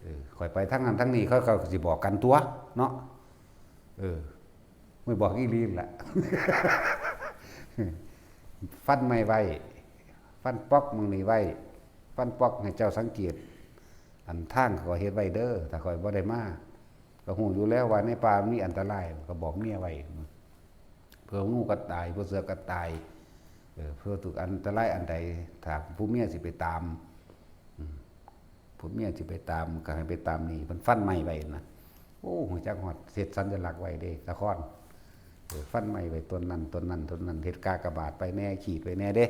เออ ข้อยไปทางนั้นทางนี้ เขาก็สิบอกกันตั๊วเนาะ เออ ไม่บอกอีหลีนั่นแหละ ฟันไม้ไว้ ฟันป๊อกหม่องนี้ไว้ ฟันป๊อกให้เจ้าสังเกต อันทางข้อยเฮ็ดไว้เด้อ ถ้าข้อยบ่ได้มา ก็ฮู้อยู่แล้วว่าในป่ามันมีอันตราย ก็บอกเมียไว้ เผื่องูก็ตาย เผื่อเสือก็ตาย เออ เผื่อถูกอันตรายอันใด ถ้าผู้เมียสิไปตาม อืม ผู้เมียสิไปตาม ก็ให้ไปตามนี่ เพิ่นฟันไม้ไว้นะ โอ้ ฮู้จักฮอด เฮ็ดสัญลักษณ์ไว้เด้ ตะคอน เออ ฟันไม้ไว้ต้นนั้น ต้นนั้น ต้นนั้น เฮ็ดกากบาทไปแน่ ขีดไว้แน่เด้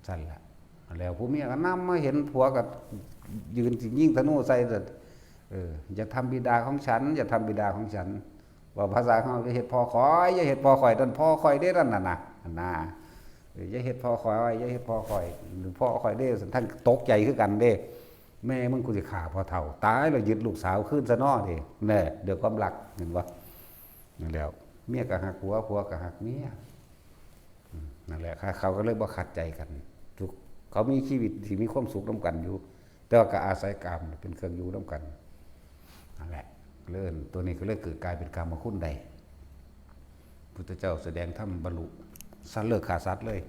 ซั่นล่ะ แล้วผู้เมียก็นำมาเห็นผัวก็ยืนสิยิงธนูใส่ เออ อย่าทำบิดาของฉัน อย่าทำบิดาของฉัน เว้าภาษาเฮา อย่าเฮ็ดพ่อข้อย อย่าเฮ็ดพ่อข้อย นั่นพ่อข้อยเด้ นั่นน่ะนะ หั่นน่ะ เออ อย่าเฮ็ดพ่อข้อย อย่าเฮ็ดพ่อข้อย หรือพ่อข้อยเด้ ซั่น ท่านตกใจคือกันเด้ แม่มึงกูสิฆ่าพ่อเฒ่า ตายแล้วยึดลูกสาวคืนซะเนาะเด้ แน่ ด้วยความรัก เห็นบ่ นั่นแหล้ว เมียก็ฮักผัว ผัวก็ฮักเมีย อืม นั่นแหละ เขาก็เลยบ่ขัดใจกัน ทุก เขามีชีวิตที่มีความสุขนำกันอยู่ แต่ว่าก็อาศัยกามเป็นเครื่องอยู่นำกัน นั่นแหละ เรื่องตัวนี้ก็เลยเกิดกลายเป็นกามคุณได้ พุทธเจ้าแสดงธรรมบรรลุสัตว์ เลิกฆ่าสัตว์เลย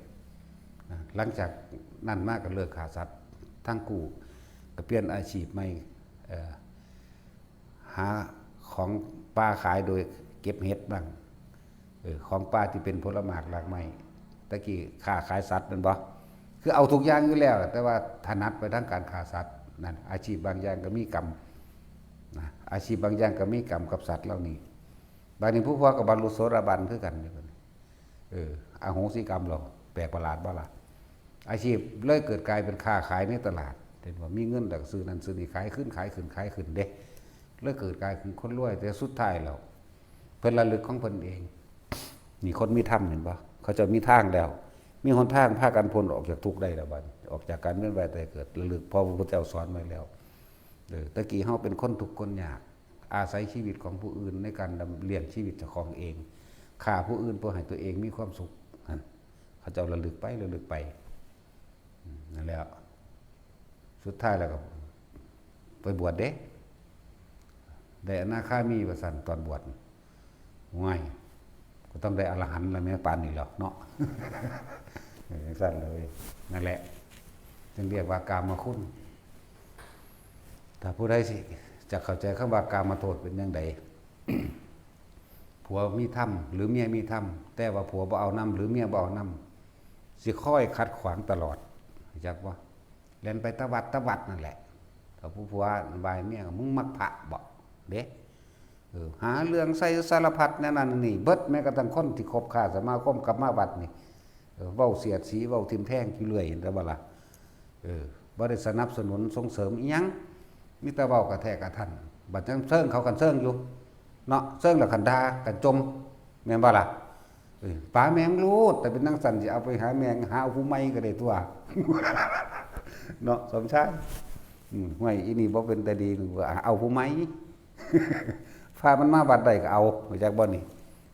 นะ หลังจากนั้นมาก็เลิกฆ่าสัตว์ ทั้งคู่ ก็เปลี่ยนอาชีพใหม่ เอ่อ หาของป่าขายโดยเก็บเห็ดบ้าง เออ ของป่าที่เป็นผลหมากรากไม้ ตะกี้ค้าขายสัตว์แม่นบ่ คือเอาทุกอย่างอยู่แล้ว แต่ว่าถนัดไปทางการฆ่าสัตว์ นั่น อาชีพบางอย่างก็มีกรรม นะ อาชีพบางอย่างก็มีกรรมกับสัตว์เหล่านี้ บาดนี้ผู้ผัวก็บรรลุโสดาบันคือกัน เออ อโหสิกรรมแล้ว แปลกประหลาดบ่ล่ะ อาชีพเลยเกิดกลายเป็นค้าขายในตลาด เห็นบ่ มีเงินแล้วก็ซื้อนั่นซื้อนี่ ขายขึ้น ขายขึ้น ขายขึ้นเด้ เลยเกิดกลายเป็นคนรวย แต่สุดท้ายแล้ว เพิ่นระลึกของเพิ่นเอง นี่คนมีธรรม เห็นบ่ เขาเจ้ามีทางแล้ว มีหนทางพากันพ้นออกจากทุกข์ได้แล้วบัดนี้ ออกจากการเวียนว่ายตายเกิด ระลึก เพราะพระพุทธเจ้าสอนไว้แล้ว เออ ตะกี้เฮาเป็นคนทุกข์คนยาก อาศัยชีวิตของผู้อื่นในการดำ เลี้ยงชีวิตเจ้าของเอง ฆ่าผู้อื่นเพื่อให้ตัวเองมีความสุข นั่น เขาเจ้าระลึกไป ระลึกไป อืม นั่นแหละ สุดท้ายแล้วก็ไปบวชเด้ ได้อนาคามีว่าซั่น ตอนบวช ง่าย ก็ต้องได้อรหันต์แล้วแม่ ปานนี้แล้วเนาะ เออ จั่งซั่นเลย นั่นแหละ จึงเรียกว่ากามคุณ ถ้าผู้ใดสิ จะเข้าใจคำว่ากามโทษเป็นจั่งใด ผัวมีธรรม หรือเมียมีธรรม แต่ว่าผัวบ่เอานำ หรือเมียบ่เอานำ สิคอยขัดขวางตลอด รู้จักบ่ แล่นไปตะวัดตะวัดนั่นแหละ ถ้าผู้ผัวว่าเมีย มึงมักพระบ่ เด้ เออ หาเรื่องใส่สารพัดแนวนั้นนี่เบิด แม้กระทั่งคนที่คบค้าสมาคมกลับมาวัดนี่ เออ เว้าเสียดสี เว้าทิ่มแทงอยู่เรื่อย เห็นแต่บ่ล่ะ เออ บ่ได้สนับสนุนส่งเสริมอิหยัง มีแต่เว้ากระแทกกระทัน บัดจั่งเซิงเขากันเซิงอยู่ เนาะ เซิงแล้วกันด่ากันจ่ม แม่นบ่ล่ะ เออ ป๋าแม่งโลด แต่เป็นจั่งซั้นสิเอาไปหาแม่ง หาเอาผู้ใหม่ก็ได้ตั๊ว เนาะ สมชาย อืม ห้วย อีนี่บ่เป็นตาดี นึกว่าเอาผู้ใหม่ พามันมาวัดได้ก็เอา รู้จักบ่นี่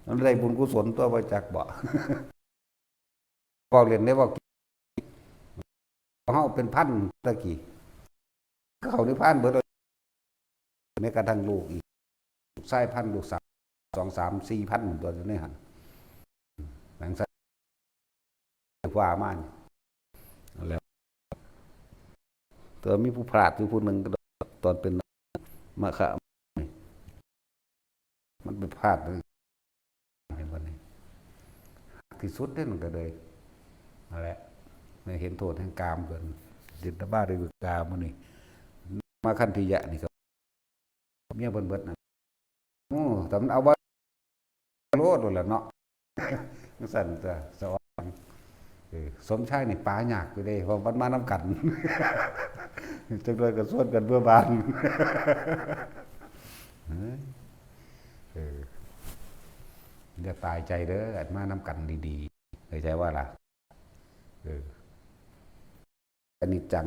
มันได้บุญกุศลตั๊ว บ่จักบ่ เว้าเล่นได้เว้า เฮาเป็นพันตะกี้ เขานิพพานเบิดแล้ว แม้กระทั่งลูกอีก ลูกชายพัน ลูกสาว สอง สาม สี่พัน ตัวอยู่ในหั่น หนังสัตว์ว่ามานี่ แล้ว แต่มีผู้พลาดอยู่ผู้หนึ่ง ตอนเป็นมะขะ มันไปพลาดเลย เห็นบ่นี่ ที่สุดเด้ มันก็เลย นั่นแหละ ได้เห็นโทษแห่งกามเพิ่น จิตตบาริวิกามื้อนี้ มาคันธิยะนี่ก็ เมียเพิ่นเบิดนั่น โอ้ แต่มันเอาบ่โลดโลดแหละเนาะ จั่งซั้นจ้ะ สะออน เออ สมชายนี่ป๋ายากอยู่เด้ เพราะมันมานำกัน จักหน่อยก็ชวนกันเมือบาน เฮ้ย เออ อย่าตายใจเด้อ อันมานำกันดีๆ เข้าใจบ่ล่ะ เออ อนิจจัง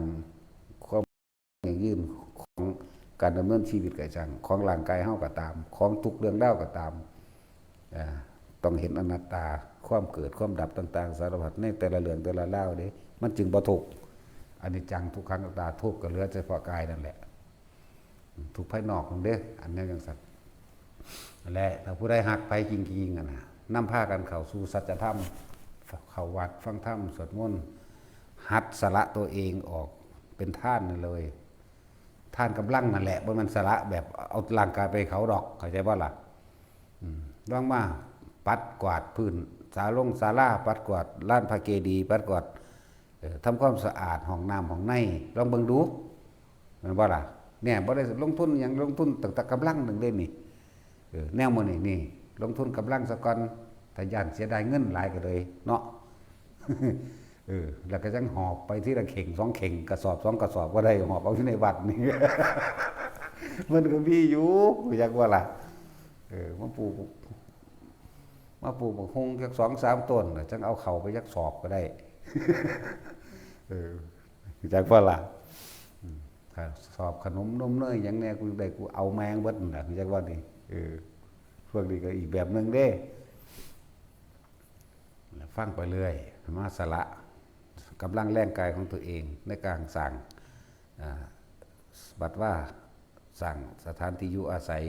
ความยั่งยืนของการดำเนินชีวิตก็ช่าง ของร่างกายเฮาก็ตาม ของทุกเรื่องราวก็ตาม อ่า ต้องเห็นอนัตตา ความเกิด ความดับต่างๆ สารพัด ในแต่ละเรื่องแต่ละราวเด้ มันจึงบ่ทุกข์ อนิจจัง ทุกขัง อนัตตา ทุกข์ก็เหลือเฉพาะกายนั่นแหละ ทุกข์ภายนอกนั่นเด้ อันนี้จั่งซั้น และถ้าผู้ใดฮักไผจริงๆ อะนะ นำพากันเข้าสู่สัจธรรม เข้าวัดฟังธรรม สวดมนต์ หัดสละตัวเองออกเป็นทานนั่นเลย ทานกำลังนั่นแหละ บ่แม่นสละแบบเอาร่างกายไปให้เขาดอก เข้าใจบ่ล่ะ อืม ลองมาปัดกวาดพื้น ศาลงศาลา ปัดกวาดลานพระเจดีย์ ปัดกวาด เอ่อ ทำความสะอาดห้องน้ำห้องใน ลองเบิ่งดู แม่นบ่ล่ะ เนี่ย บ่ได้ลงทุนหยัง ลงทุนตั้งแต่กำลังหนึ่งเลยนี่ เออ แนวมื้อนี้นี่ ลงทุนกำลังซะก่อน ถ้าย้านเสียดายเงินหลายก็เลยเนาะ เออ แล้วก็จั่งหอบไปทีละเข่งสองเข่ง กระสอบสองกระสอบก็ได้ หอบเอาอยู่ในวัดนี่ มันก็มีอยู่ อยากว่าล่ะ เออ มาปลูก มาปลูกบักฮุ่งจักสองสามต้นน่ะ จั่งเอาเข้าไปจักสอบก็ได้ เออ จักว่าล่ะ อืม ถ้าสอบขนมนมเนยหยังแน่ กูได้ กูเอาแม่งเบิดนั่นล่ะ จักว่านี่ เออ พวกนี้ก็อีกแบบหนึ่งเด้ ฟังไปเรื่อย มาสละกำลังแรงกายของตัวเองในการสร้าง อ่า บัดว่าสร้างสถานที่อยู่อาศัย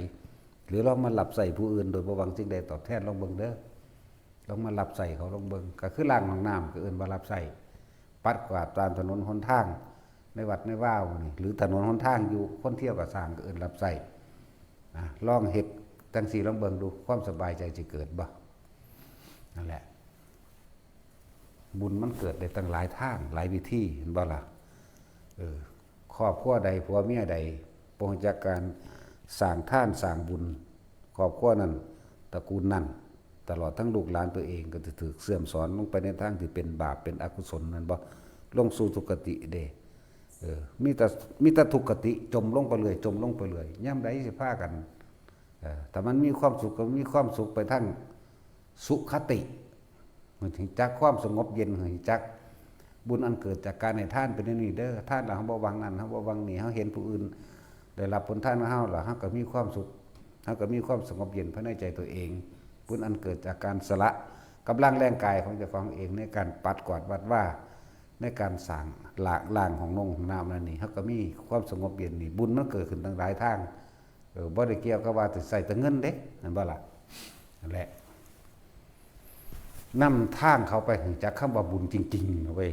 หรือลองมารับใช้ผู้อื่นโดยบ่หวังสิ่งใดตอบแทน ลองเบิ่งเด้อ ลองมารับใช้เขา ลองเบิ่ง ก็คือล้างห้องน้ำ ก็เอิ้นว่ารับใช้ ปัดกวาดตามถนนหนทาง ในวัดในวาหมู่นี่ หรือถนนหนทางอยู่ คนเที่ยวก็สร้าง ก็เอิ้นรับใช้ นะ ลองเฮ็ดจั่งซี้ ลองเบิ่งดู ความสบายใจสิเกิดบ่ นั่นแหละ บุญมันเกิดได้ตั้งหลายทาง หลายวิธี เห็นบ่ล่ะ เออ ครอบครัวใด ผัวเมียใด บ่รู้จักการสร้างทาน สร้างบุญ ครอบครัวนั้น ตระกูลนั้น ตลอดทั้งลูกหลานตัวเอง ก็จะถูกเสื่อมสอนลงไปในทางที่เป็นบาป เป็นอกุศล แม่นบ่ ลงสู่ทุกขติเด้ เออ มีแต่ มีแต่ทุกขติ จ่มลงไปเรื่อย จ่มลงไปเรื่อย ยามใดสิพากัน เออ ถ้ามันมีความสุขก็มีความสุขไปทางสุขติ มันถึงจักความสงบเย็น ถึงจักบุญอันเกิดจากการให้ทานเป็นอย่างนี้เด้อ ทานแล้วเฮาบ่หวังนั่น เฮาบ่หวังนี่ เฮาเห็นผู้อื่นได้รับผลทานของเฮาแล้ว เฮาก็มีความสุข เฮาก็มีความสงบเย็นภายในใจตัวเอง บุญอันเกิดจากการสละกำลังแรงกายของเจ้าของเองในการปัดกวาดวัดวา ในการสร้างล้าง ล้างห้องนงห้องน้ำนั่นนี่ เฮาก็มีความสงบเย็นนี่ บุญมันเกิดขึ้นตั้งหลายทาง เออ บ่ได้เกี่ยวกับว่าสิใช้แต่เงินเด้ แม่นบ่ล่ะ นั่นแหละ นำทางเขาไปรู้จักคำว่าบุญจริงๆ นะเว้ย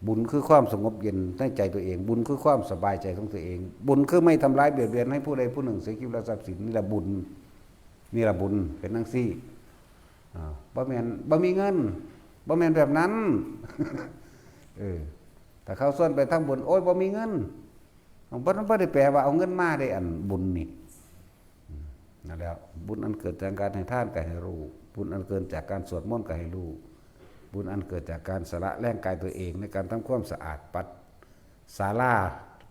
บุญคือความสงบเย็นในใจตัวเอง บุญคือความสบายใจของตัวเอง บุญคือไม่ทำร้ายเบียดเบียนให้ผู้ใดผู้หนึ่งเสียชีวิตและทรัพย์สิน นี่แหละบุญ นี่แหละบุญ เป็นจั่งซี้ อ่า บ่แม่น บ่มีเงิน บ่แม่นแบบนั้น เออ ถ้าเขาชวนไปทำบุญ โอ้ย บ่มีเงิน มันบ่ มันบ่ได้แปลว่าเอาเงินมาได้อันบุญนี่ อืม นั่นแหละ บุญอันเกิดจากการให้ทานก็ให้รู้ บุญอันเกิดจากการสวดมนต์ก็ให้รู้ บุญอันเกิดจากการสละแรงกายตัวเองในการทำความสะอาดปัดศาลา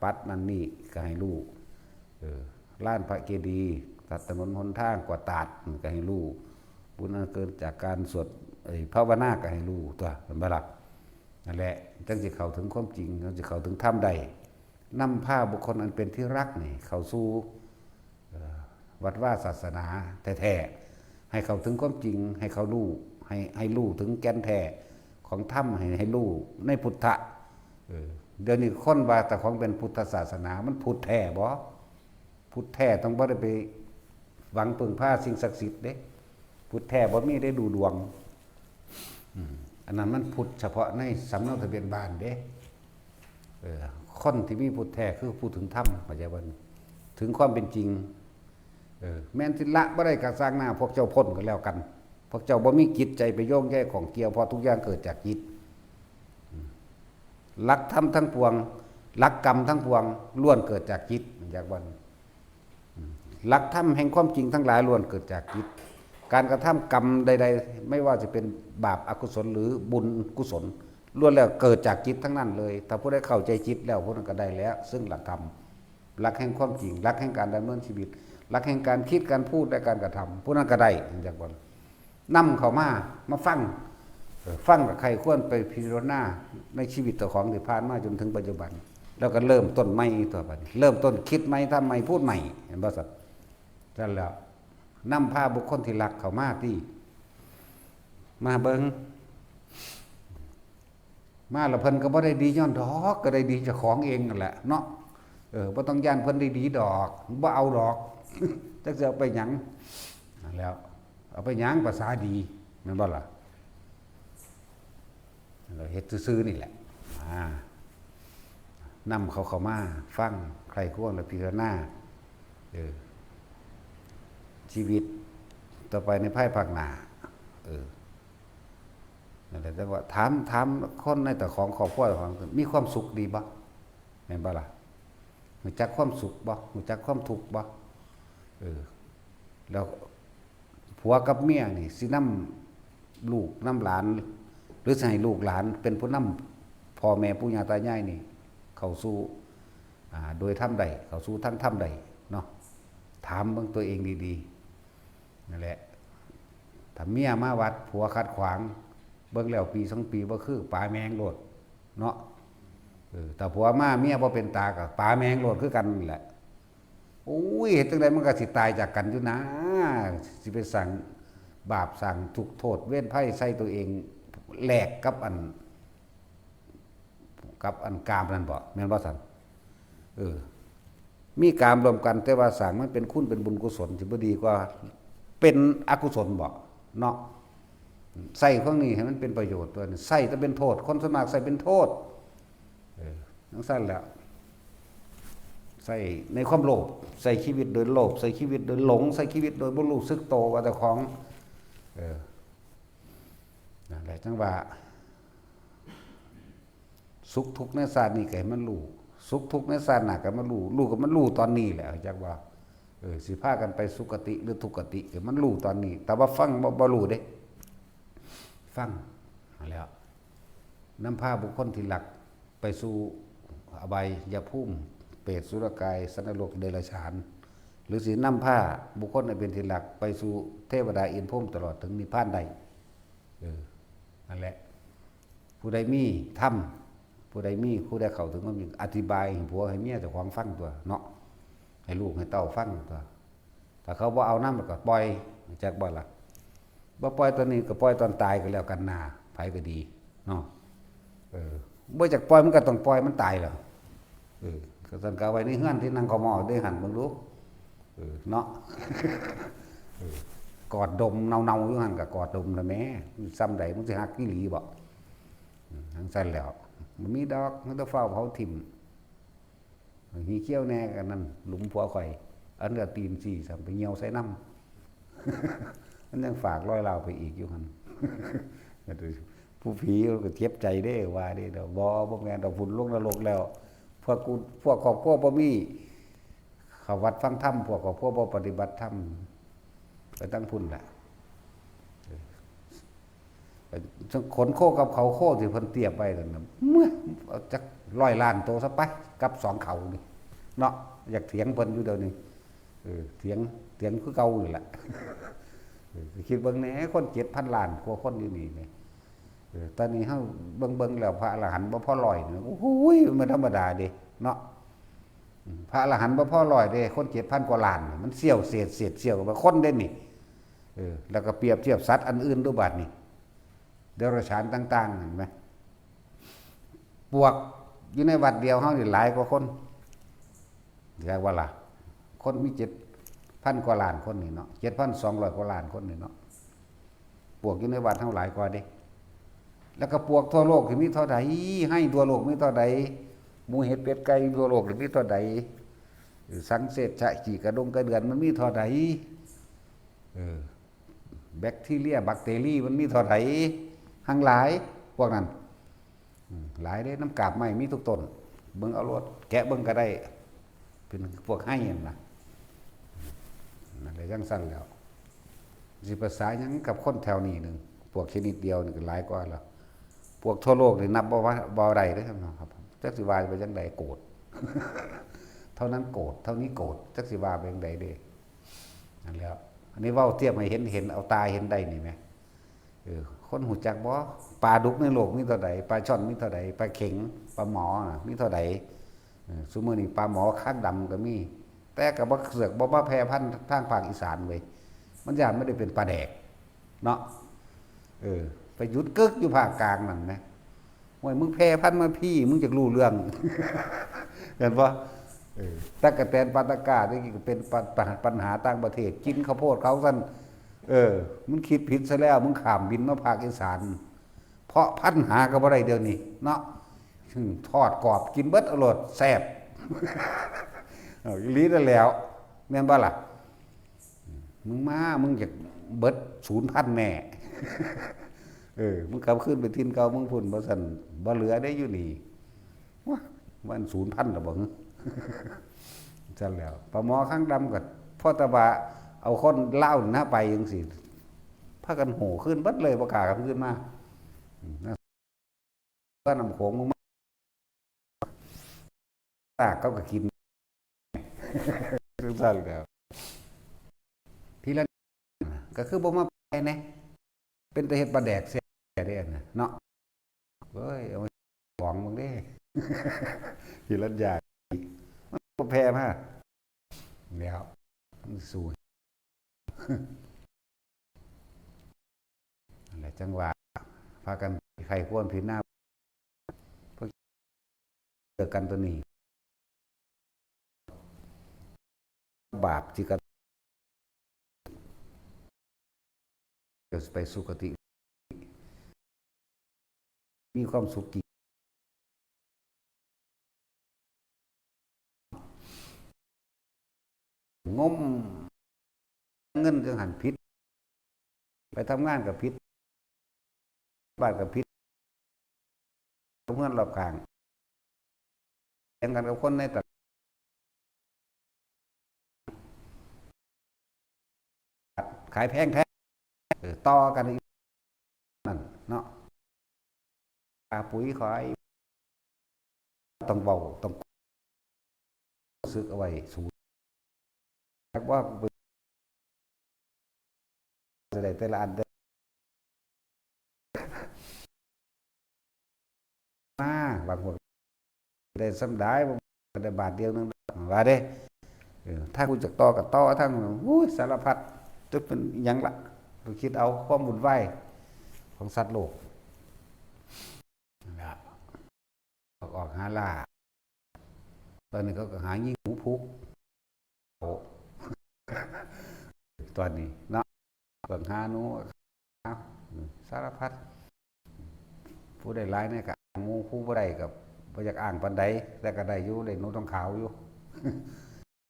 ปัดนั่นนี่ก็ให้รู้ เออ ลานพระเจดีย์ ตัดถนนหนทาง กวาดตาด มันก็ให้รู้ บุญอันเกิดจากการสวด ไอ้ ภาวนาก็ให้รู้ตั๊ว แม่นบ่ล่ะ นั่นแหละ จั่งสิเข้าถึงความจริง จั่งสิเข้าถึงธรรมได้ นำพาบุคคลอันเป็นที่รักนี่เข้าสู่ เอ่อ วัดวาศาสนาแท้ๆ ให้เข้าถึงความจริง ให้เขารู้ ให้ ให้รู้ถึงแก่นแท้ของธรรม ให้ ให้รู้ในพุทธะ เออ เดี๋ยวนี้คนว่าเจ้าของเป็นพุทธศาสนา มันพุทธแท้บ่ พุทธแท้ต้องบ่ได้ไปหวังพึ่งพาสิ่งศักดิ์สิทธิ์เด้ พุทธแท้บ่มีได้ดูดวง อืม อันนั้นมันพุทธเฉพาะในสำเนาทะเบียนบ้านเด้ เออ คนที่มีพุทธแท้คือผู้ถึงธรรม เข้าใจบ่ ถึงความเป็นจริง เออ แม่นสิละบ่ได้ก็ซ่างหน้า พวกเจ้าพ้นก็แล้วกัน พวกเจ้าบ่มีจิตใจไปโยงใยข้องเกี่ยว เพราะทุกอย่างเกิดจากจิต อืม หลักธรรมทั้งปวง หลักกรรมทั้งปวง ล้วนเกิดจากจิต เข้าใจบ่ อืม หลักธรรมแห่งความจริงทั้งหลายล้วนเกิดจากจิต การกระทำกรรมใดๆ ไม่ว่าจะเป็นบาปอกุศลหรือบุญกุศล ล้วนแล้วเกิดจากจิตทั้งนั้นเลย ถ้าผู้ใดเข้าใจจิตแล้ว ผู้นั้นก็ได้แล้ว ซึ่งหลักธรรม หลักแห่งความจริง หลักแห่งการดำเนินชีวิต หลักแห่งการคิด การพูด และการกระทำ ผู้นั้นก็ได้ เข้าใจบ่ นำเข้ามา มาฟัง เออ ฟังแล้วใคร่ครวญไปพิจารณาในชีวิตเจ้าของที่ผ่านมาจนถึงปัจจุบัน แล้วก็เริ่มต้นใหม่ตั๊วบัดนี้ เริ่มต้นคิดใหม่ ทำใหม่ พูดใหม่ แม่นบ่ซั่น ซั่นแล้ว นำพาบุคคลที่รักเข้ามาติ มาเบิ่ง มาแล้วเพิ่นก็บ่ได้ดีย้อนดอก ก็ได้ดีเจ้าของเองนั่นแหละเนาะ เออ บ่ต้องย้านเพิ่นได้ดีดอก บ่เอาดอก จักสิเอาไปหยัง นั่นแหล้ว เอาไปหยัง ภาษาดี แม่นบ่ล่ะ เราเฮ็ดซื่อๆนี่แหละ อ่า นำเขาเข้ามาฟัง ใคร่ครวญและพิจารณา เออ ชีวิตต่อไปในภายภาคหน้า เออ นั่นแหละ แต่ว่าถาม ถามคนในเจ้าของครอบครัวของ มีความสุขดีบ่ แม่นบ่ล่ะ รู้จักความสุขบ่ รู้จักความทุกข์บ่ เออ แล้วผัวกับเมียนี่สินำลูกนำหลาน หรือสิให้ลูกหลานเป็นผู้นำพ่อแม่ปู่ย่าตายายนี่ เข้าสู่ อ่า โดยธรรมใด เข้าสู่ทางธรรมใดเนาะ ถามเบิ่งตัวเองดีๆ นั่นแหละ ถ้าเมียมาวัด ผัวขัดขวาง เบิ่งแล้วปีสองปีบ่คือ ป๋าแม่งโลดเนาะ เออ ถ้าผัวมาเมียบ่เป็นตาก็ป๋าแม่งโลดคือกันนั่นแหละ โอ้ย เฮ็ดจั่งใดมันก็สิตายจากกันอยู่นะ สิไปสร้างบาปสร้างทุกข์โทษเวรภัยใส่ตัวเอง แลกกับอัน กับอันกามนั่นบ่ แม่นบ่ซั่น เออ มีกามร่วมกัน แต่ว่าสร้างมันเป็นคุณเป็นบุญกุศล สิบ่ดีกว่าเป็นอกุศลบ่ เนาะ ใส่ของนี้ให้มันเป็นประโยชน์ตั๊วนี้ ใส่แต่เป็นโทษ คนส่วนมากใส่เป็นโทษ เออ จั่งซั่นแหละ ใส่ในความโลภ ใส่ชีวิตโดยโลภ ใส่ชีวิตโดยหลง ใส่ชีวิตโดยบ่รู้สึกโตว่าเจ้าของ เออ นั่นแหละ จั่งว่า สุขทุกข์ในชาตินี้ก็ให้มันรู้ สุขทุกข์ในชาติหน้าก็ให้มันรู้ รู้ก็มันรู้ตอนนี้แหละ จักว่า เออ สิพากันไปสุคติหรือทุกคติก็ให้มันรู้ตอนนี้ แต่ว่าฟังบ่ บ่รู้เด้ ฟัง นั่นแหล้ว นำพาบุคคลที่รักไปสู่อบายภูมิ เปรต สุรกาย สัตว์นรก เดรัจฉาน หรือสินำพาบุคคลอันเป็นที่รักไปสู่เทวดาอินทร์พรหมตลอดถึงนิพพานได้ เออ นั่นแหละ ผู้ใดมีธรรม ผู้ใดมี ผู้ใดเข้าถึงความจริง อธิบายให้ผัวให้เมียเจ้าของฟังตั๊วเนาะ ให้ลูกให้เต้าฟังตั๊ว ถ้าเขาบ่เอานำก็ปล่อย จักบ่ล่ะ บ่ปล่อยตอนนี้ก็ปล่อยตอนตายก็แล้วกันนา ไผก็ดีเนาะ เออ บ่อยากปล่อยมันก็ต้องปล่อยมันตายแหล้ว เออ ก็ซั่นก็เอาไว้ในเฮือนที่นั่งขมอดได้หั่นเบิ่งดู เออ เนาะ เออ กอดดมเนาๆอยู่หั่นก็กอดดมละแหม ซ่ำใดมันสิฮักอีหลีบ่ อืม จั่งซั่นแหล้ว บ่มีดอก มันต้องฟ้าวเผาถิ่ม หีเขี้ยวแน่กันนั่น หลุมผัวข่อย อันก็ตีนสี่สามไปเหี่ยวใส่น้ำ มันยังฝากรอยร้าวไปอีกอยู่หั่น ผู้ผีก็เจ็บใจเด้ ว่าเด้ ดอก บ่ บ่แม่นดอก พุ่นลงนรกแล้ว พวกกู พวกครอบครัวบ่มี เข้าวัดฟังธรรม พวกครอบครัวบ่ปฏิบัติธรรม ไปตั้งพุ่นแหละ ไป ขนโคกับเขาโคที่เพิ่นเตรียมไว้นั่นน่ะ เมื่อเอาจักร้อยล้านโตซะไป กับสองเขานี่ เนาะ อยากเถียงเพิ่นอยู่เดี๋ยวนี้ เออ เถียง เถียงคือเก่านี่แหละ เออ คิดเบิ่งแหน่ คนเจ็ดพันล้านกว่าคนอยู่นี่นี่ เออ ตอนนี้เฮาเบิ่งๆแล้ว พระอรหันต์บ่พอร้อยนี่ โอ้โห มันธรรมดาเด้ เนาะ อืม พระอรหันต์บ่พอร้อยเด้ คนเจ็ดพันกว่าล้านนี่ มันเสี้ยวเศษ เศษเสี้ยวกว่าคนเด้นี่ เออ แล้วก็เปรียบเทียบสัตว์อันอื่นดูบัดนี้ เดรัจฉานต่างๆ เห็นไหม ปวกอยู่ในวัดเดียวเฮานี่หลายกว่าคน เรียกว่าล่ะ คนมีเจ็ดพันกว่าล้านคนนี่เนาะ เจ็ดพันสองร้อยกว่าล้านคนนี่เนาะ ปวกอยู่ในวัดเฮาหลายกว่าเด้ แล้วก็ปวกทั่วโลกที่มีเท่าใด ไฮ่ทั่วโลกมีเท่าใด หมูเห็ดเป็ดไก่ทั่วโลกนี่มีเท่าใด สังเสชะขี้กระดงกระเดือนมันมีเท่าใด เออ แบคทีเรีย บักเตอรีมันมีเท่าใด หั่งหลาย พวกนั้น อืม หลายเด้ น้ำกาบไม้มีทุกต้น เบิ่งเอาโลด แกะเบิ่งก็ได้ เป็นพวกไฮ่นั่นนะ นั่นแหละจั่งซั้นแล้ว สิภาษาหยังกับคนแถวนี้หนึ่ง พวกชนิดเดียวนี่ก็หลายกว่าแล้ว พวกทั่วโลกนี่นับบ่ว่า บ่ได้เด้อครับ จักสิว่าไปจั่งใด โกรธ เท่านั้นโกรธ เท่านี้โกรธ จักสิว่าไปจั่งใดเด้ นั่นแหล้ว อันนี้เว้าเทียบให้เห็น เห็น เอาตาเห็นได้นี่แหม เออ คนฮู้จักบ่ ปลาดุกในโลกมีเท่าใด ปลาช่อนมีเท่าใด ปลาเข็ง ปลาหมอน่ะ มีเท่าใด เออ ซุมื้อนี้ปลาหมอคางดำก็มี แต่ก็บ่เสือก บ่มาแพร่พันธุ์ทางภาคอีสานเว้ย มันย้านมันได้เป็นปลาแดก เนาะ เออ ไปหยุดกึกอยู่ภาคกลางนั่นนะ โอ้ย มึงแพร่พันธุ์มาพี้ มึงจักรู้เรื่อง เห็นบ่ เออ ตั๊กแตนปาตะก้า ตะกี้ก็เป็นปัญ ปัญ ปัญหาต่างประเทศ กินข้าวโพดเขาซั่น เออ มึงคิดผิดซะแล้ว มึงข้ามบินมาภาคอีสาน เพาะพันธุ์หาก็บ่ได้เดี๋ยวนี้ เนาะ อืม ทอดกรอบกินเบิดเอาโลด แซ่บ เอาอีหลีนั่นแหล้ว แม่นบ่ล่ะ มึงมา มึงอยากเบิดสูญพันธุ์แน่ เออ มึงกลับคืนไปถิ่นเก่ามึงพุ้น บ่ซั้น บ่เหลือได้อยู่นี่ ว้า มันสูญพันธุ์แล้วบ่ ซั้นแล้ว ปลาหมอคางดำก็ พอแต่ว่าเอาคนลาวนี่นะไปจั่งซี้ พากันโห่คืนเบิดเลย บ่กล้ากลับคืนมา อืม นะ ว่าน้ำโขงมึงมา ตากเขาก็กิน จั่งซั้นแล้ว พี่ละ ก็คือบ่มาแปลแหน่ เป็นแต่เฮ็ดปลาแดกเสียเด้อันน่ะเนาะ เอ้ย เอาของมึงเด้ พี่รัญญา มันบ่แพร่มา แล้ว มันสู้ นั่นแหละจั่งว่า พากันใคร่ครวญพิจารณา พวกเดียวกันตัวนี้ บาปที่กัน จะไปสุคติ มีความสุขกี่ งม เงินจั่งหั้นผิด ไปทำงานก็ผิด บ้านก็ผิด เพื่อนรอบข้าง เถียงกันกับคนในตลาด ขายแพงแท้ เออ ต่อกันอีกนั่นเนาะ ค่าปุ๋ยขาย ต้องเว้า ต้อง สึกเอาไว้สูง จักว่ากูไป จะได้แต่ละอันเด้อ มา บางคนได้ส่ำใด บ่ได้บาทเดียวหนึ่ง ว่าเด้ เออ ถ้ากูจักต่อก็ต่อ ทั้ง โอ้ย สารพัด จะเป็นหยังล่ะ ไปคิดเอาความวุ่นวายของสัตว์โลก นั่นล่ะ ออก ออกหาล่า ตอนนี้เขาก็หายิงหนูพุก โอ้ ตอนนี้เนาะ เบิ่งหาหนู สารพัด ผู้ได้หลายเนี่ยก็อ้างหมู่ ผู้บ่ได้ก็บ่อยากอ้างปานใด แต่ก็ได้อยู่ ได้หนูทองขาวอยู่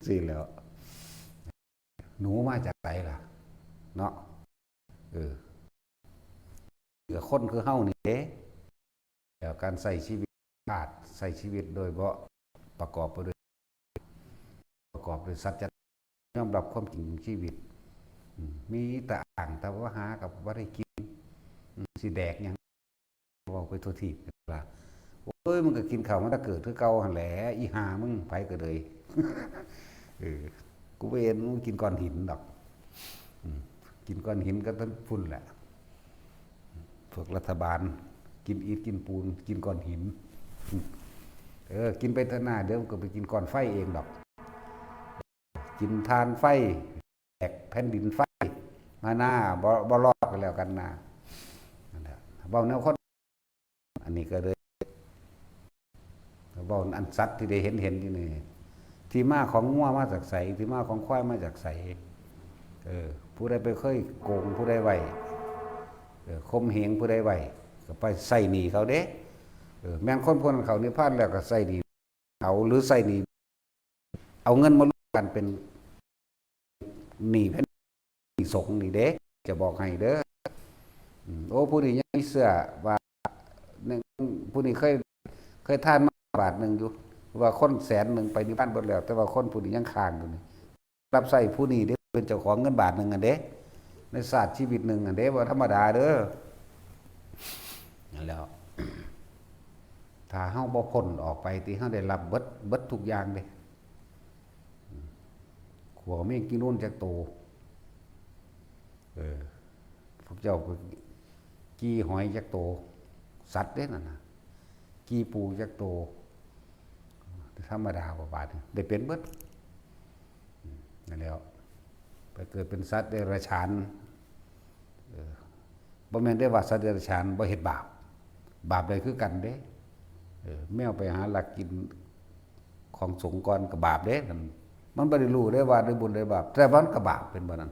ซี้แหล้ว หนูมาจากไสล่ะ เนาะ เออ เหลือคนคือเฮานี่เด้ แล้วการใช้ชีวิต ชาติ ใช้ชีวิตโดยบ่ประกอบไปด้วย ประกอบด้วยสัจธรรม ยอมรับความจริงของชีวิต อืม มีแต่อ้างแต่ว่าหากับบ่ได้กิน อืม สิแดกหยัง เว้าไปทั่วทีป ว่า โอ้ย มึงก็กินข้าวมาแต่เกิดคือเก่าหั่นแหละ อีห่ามึง ไผก็เลย เออ กูบ่เห็นมึงกินก้อนหินดอก อืม กินก้อนหินก็ทั้งพุ่นแหละ พวกรัฐบาล กินอิฐกินปูน กินก้อนหิน เออ กินไปเถอะหน้า เดี๋ยวมึงก็ไปกินก้อนไฟเองดอก กินถ่านไฟ แตกแผ่นดินไฟ มาหน้า บ่ บ่รอดกันแล้วกันนะ นั่นแหละ เว้าแนวคน อันนี้ก็เลย เว้าอันสัตว์ที่ได้เห็นเห็นอยู่นี่ ที่มาของงัวมาจากไส ที่มาของควายมาจากไส เออ ผู้ใดไปเคยโกงผู้ใดไว้ เออ ข่มเหงผู้ใดไว้ ก็ไปใส่หนี้เขาเด้ เออ แม่นคนพวกนั้นเข้านิพพานแล้วก็ใส่หนี้เขา หรือใส่หนี้ เอาเงินมารวมกันเป็นหนี้แผ่นดิน หนี้สงฆ์นี่เด้ จะบอกให้เด้อ อืม โอ้ ผู้นี้ยังมีเสื้อว่า หนึ่ง ผู้นี้เคย เคยทานมาบาทหนึ่งอยู่ ว่าคนแสนหนึ่งไปนิพพานเบิดแล้ว แต่ว่าคนผู้นี้ยังค้างอยู่นี่ รับใช้ผู้นี้เด้ เป็นเจ้าของเงินบาทหนึ่งอันเด้ ในชาติชีวิตหนึ่งอันเด้ บ่ธรรมดาเด้อ นั่นแหล้ว ถ้าเฮาบ่พ้นออกไป ที่เฮาได้รับเบิด เบิดทุกอย่างเด้ ขัวแมงกินนูนจักโต เออ พวกเจ้าไปกี่หอยจักโต สัตว์เด้นั่นน่ะ กี่ปูจักโต ธรรมดาบ่บาดนี่ ได้เป็นเบิด อืม นั่นแหล้ว ไปเกิดเป็นสัตว์เดรัจฉาน เออ บ่แม่นได้ว่าสัตว์เดรัจฉานบ่เฮ็ดบาป บาปได้คือกันเด้ เออ แมวไปหาลักกินของสงฆ์ก่อนก็บาปเด้ นั่น มันบ่ได้รู้ได้ว่าได้บุญได้บาป แต่มันก็บาป เป็นบ่นั้น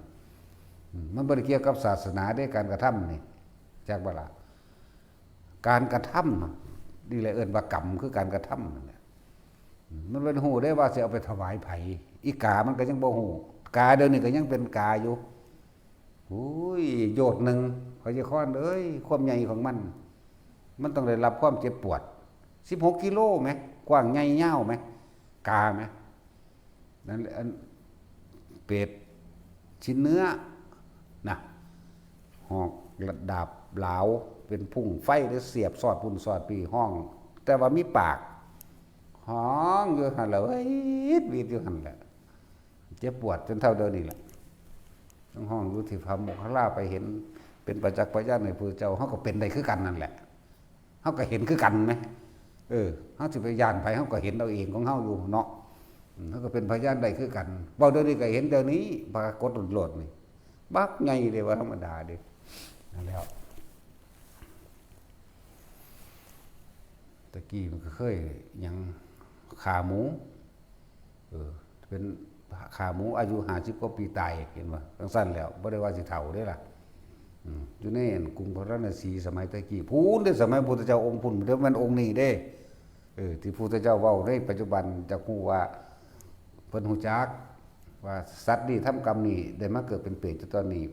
อืม มันบ่ได้เกี่ยวกับศาสนาเด้ การกระทำนี่ จักบ่ล่ะ การกระทำน่ะ นี่แหละเอิ้นว่ากรรม คือการกระทำนั่นแหละ อืม มันบ่ฮู้ได้ว่าสิเอาไปถวายไผ อีกามันก็ยังบ่ฮู้ กาเดี๋ยวนี้ก็ยังเป็นกาอยู่ โอ้ย โยชน์หนึ่ง พระยาคอนเอ้ย ความใหญ่ของมัน มันต้องได้รับความเจ็บปวด สิบหกกิโลแหม กว้างใหญ่ยาวแหม กาแหม นั่นแหละ อัน เปรตชิ้นเนื้อ นะ หอกดาบหลาว เป็นพุ่งไฟ หรือเสียบสอดพุ่นสอดปี ฮ้อง แต่ว่ามีปาก ฮ้องอยู่หั่นแหละ วีดวีดอยู่หั่นแหละ เจ็บปวดจนเท่าเดี๋ยวนี้แหละ ต้องฮ้องอยู่ที่พระโมคคัลลา ไปเห็นเป็นประจักษ์พยานในพระเจ้า เฮาก็เป็นได้คือกันนั่นแหละ เฮาก็เห็นคือกันไหม เออ เฮาสิไปย้านไผ เฮาก็เห็นเอาเองของเฮาอยู่เนาะ อืม เฮาก็เป็นพยานได้คือกัน เว้าเดี๋ยวนี้ก็เห็นเดี๋ยวนี้ ปรากฏโลดนี่ บักใหญ่เด้ ว่าธรรมดาเด้ นั่นแหล้ว ตะกี้มันก็เคยหยัง ฆ่าหมู เออ เป็นฆ่าหมูอายุห้าสิบกว่าปีตาย เห็นบ่ จั่งซั้นแหล้ว บ่ได้ว่าสิเฒ่าเด้ล่ะ อืม อยู่ในกรุงพาราณสีสมัยตะกี้ พู้นเด้ สมัยพุทธเจ้าองค์พุ้น เดี๋ยวแม่นองค์นี้เด้ เออ ที่พุทธเจ้าเว้าในปัจจุบัน จักฮู้ว่า เพิ่นฮู้จักว่าสัตว์นี่ทำกรรมนี่ ได้มาเกิดเป็นเปรตอยู่ตอนนี้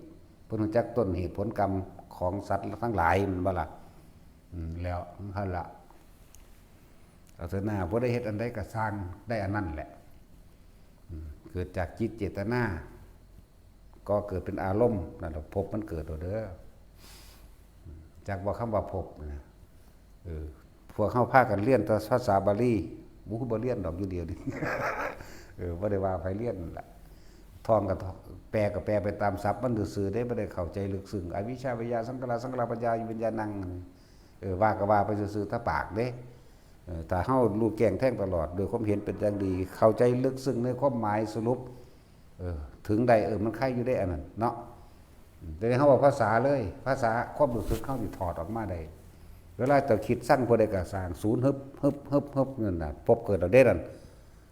เพิ่นฮู้จักต้นเหตุผลกรรมของสัตว์ทั้งหลาย แม่นบ่ล่ะ อืม แล้วหั่นล่ะ เอาเถอะนา ผู้ใดเฮ็ดอันใดก็ซ่าง ได้อันนั้นแหละ อืม เกิดจากจิตเจตนา ก็เกิดเป็นอารมณ์ นั่นแหละ ภพมันเกิดเอาเด้อ จักว่าคำว่าภพนะ เออ พวกเฮาพากันเรียนแต่ภาษาบาลี หมู่คือบ่เรียนดอกอยู่เดี๋ยวนี้ เออ บ่ได้ว่าไผเรียนนั่นล่ะ ท่องก็ท่อง แปลก็แปลไปตามศัพท์มันซื่อๆเด้ บ่ได้เข้าใจลึกซึ้ง อวิชชา วิชญา สังขารา สังขาราปัญญา วิญญาณัง เออ ว่าก็ว่าไปซื่อๆ ถ้าปากเด้ เออ ถ้าเฮารู้แจ้งแทงตลอด โดยความเห็นเป็นอย่างดี เข้าใจลึกซึ้งในความหมายสรุป เออ ถึงได้ เออ มันไข่อยู่ได้อันนั้นเนาะ อืม แต่เฮาเว้าภาษาเลย ภาษาความรู้สึกเฮาสิถอดออกมาได้ เวลาเจ้าคิดซังผู้ใดก็ซ่าง ศูนย์ ฮึบ ฮึบ ฮึบ ฮึบ นั่นน่ะ ภพเกิดเอาเด้นั่น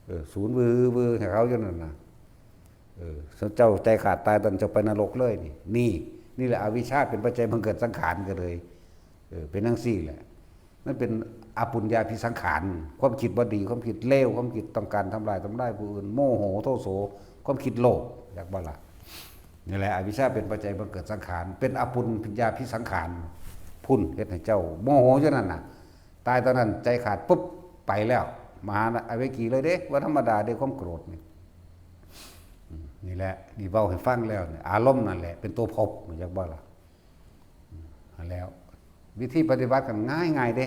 เออ ศูนย์ วือ วือ ให้เขาอยู่นั่นน่ะ เออ เจ้าใจขาดตายตอนเจ้าไปนรกเลยนี่ นี่ นี่แหละอวิชชาเป็นปัจจัยบังเกิดสังขารก็เลย เออ เป็นจั่งซี้แหละ มันเป็นอปุญญาภิสังขาร ความคิดบ่ดี ความคิดเลว ความคิดต้องการทำลาย ทำลายผู้อื่น โมโห โทโส ความคิดโลภ อยากบ่ล่ะ นี่แหละ อวิชชาเป็นปัจจัยบังเกิดสังขาร เป็นอปุญญาภิสังขาร พุ้น เฮ็ดให้เจ้าโมโหอยู่นั่นน่ะ ตายตอนนั้นใจขาดปุ๊บ ไปแล้ว มหาอเวกีเลยเด้ ว่าธรรมดาเด้ ความโกรธนี่ อืม นี่แหละ นี่เว้าให้ฟังแล้วเนี่ย อารมณ์นั่นแหละ เป็นตัวภพ อยากบ่ล่ะ อืม นั่นแหล้ว วิธีปฏิบัติกันง่ายๆเด้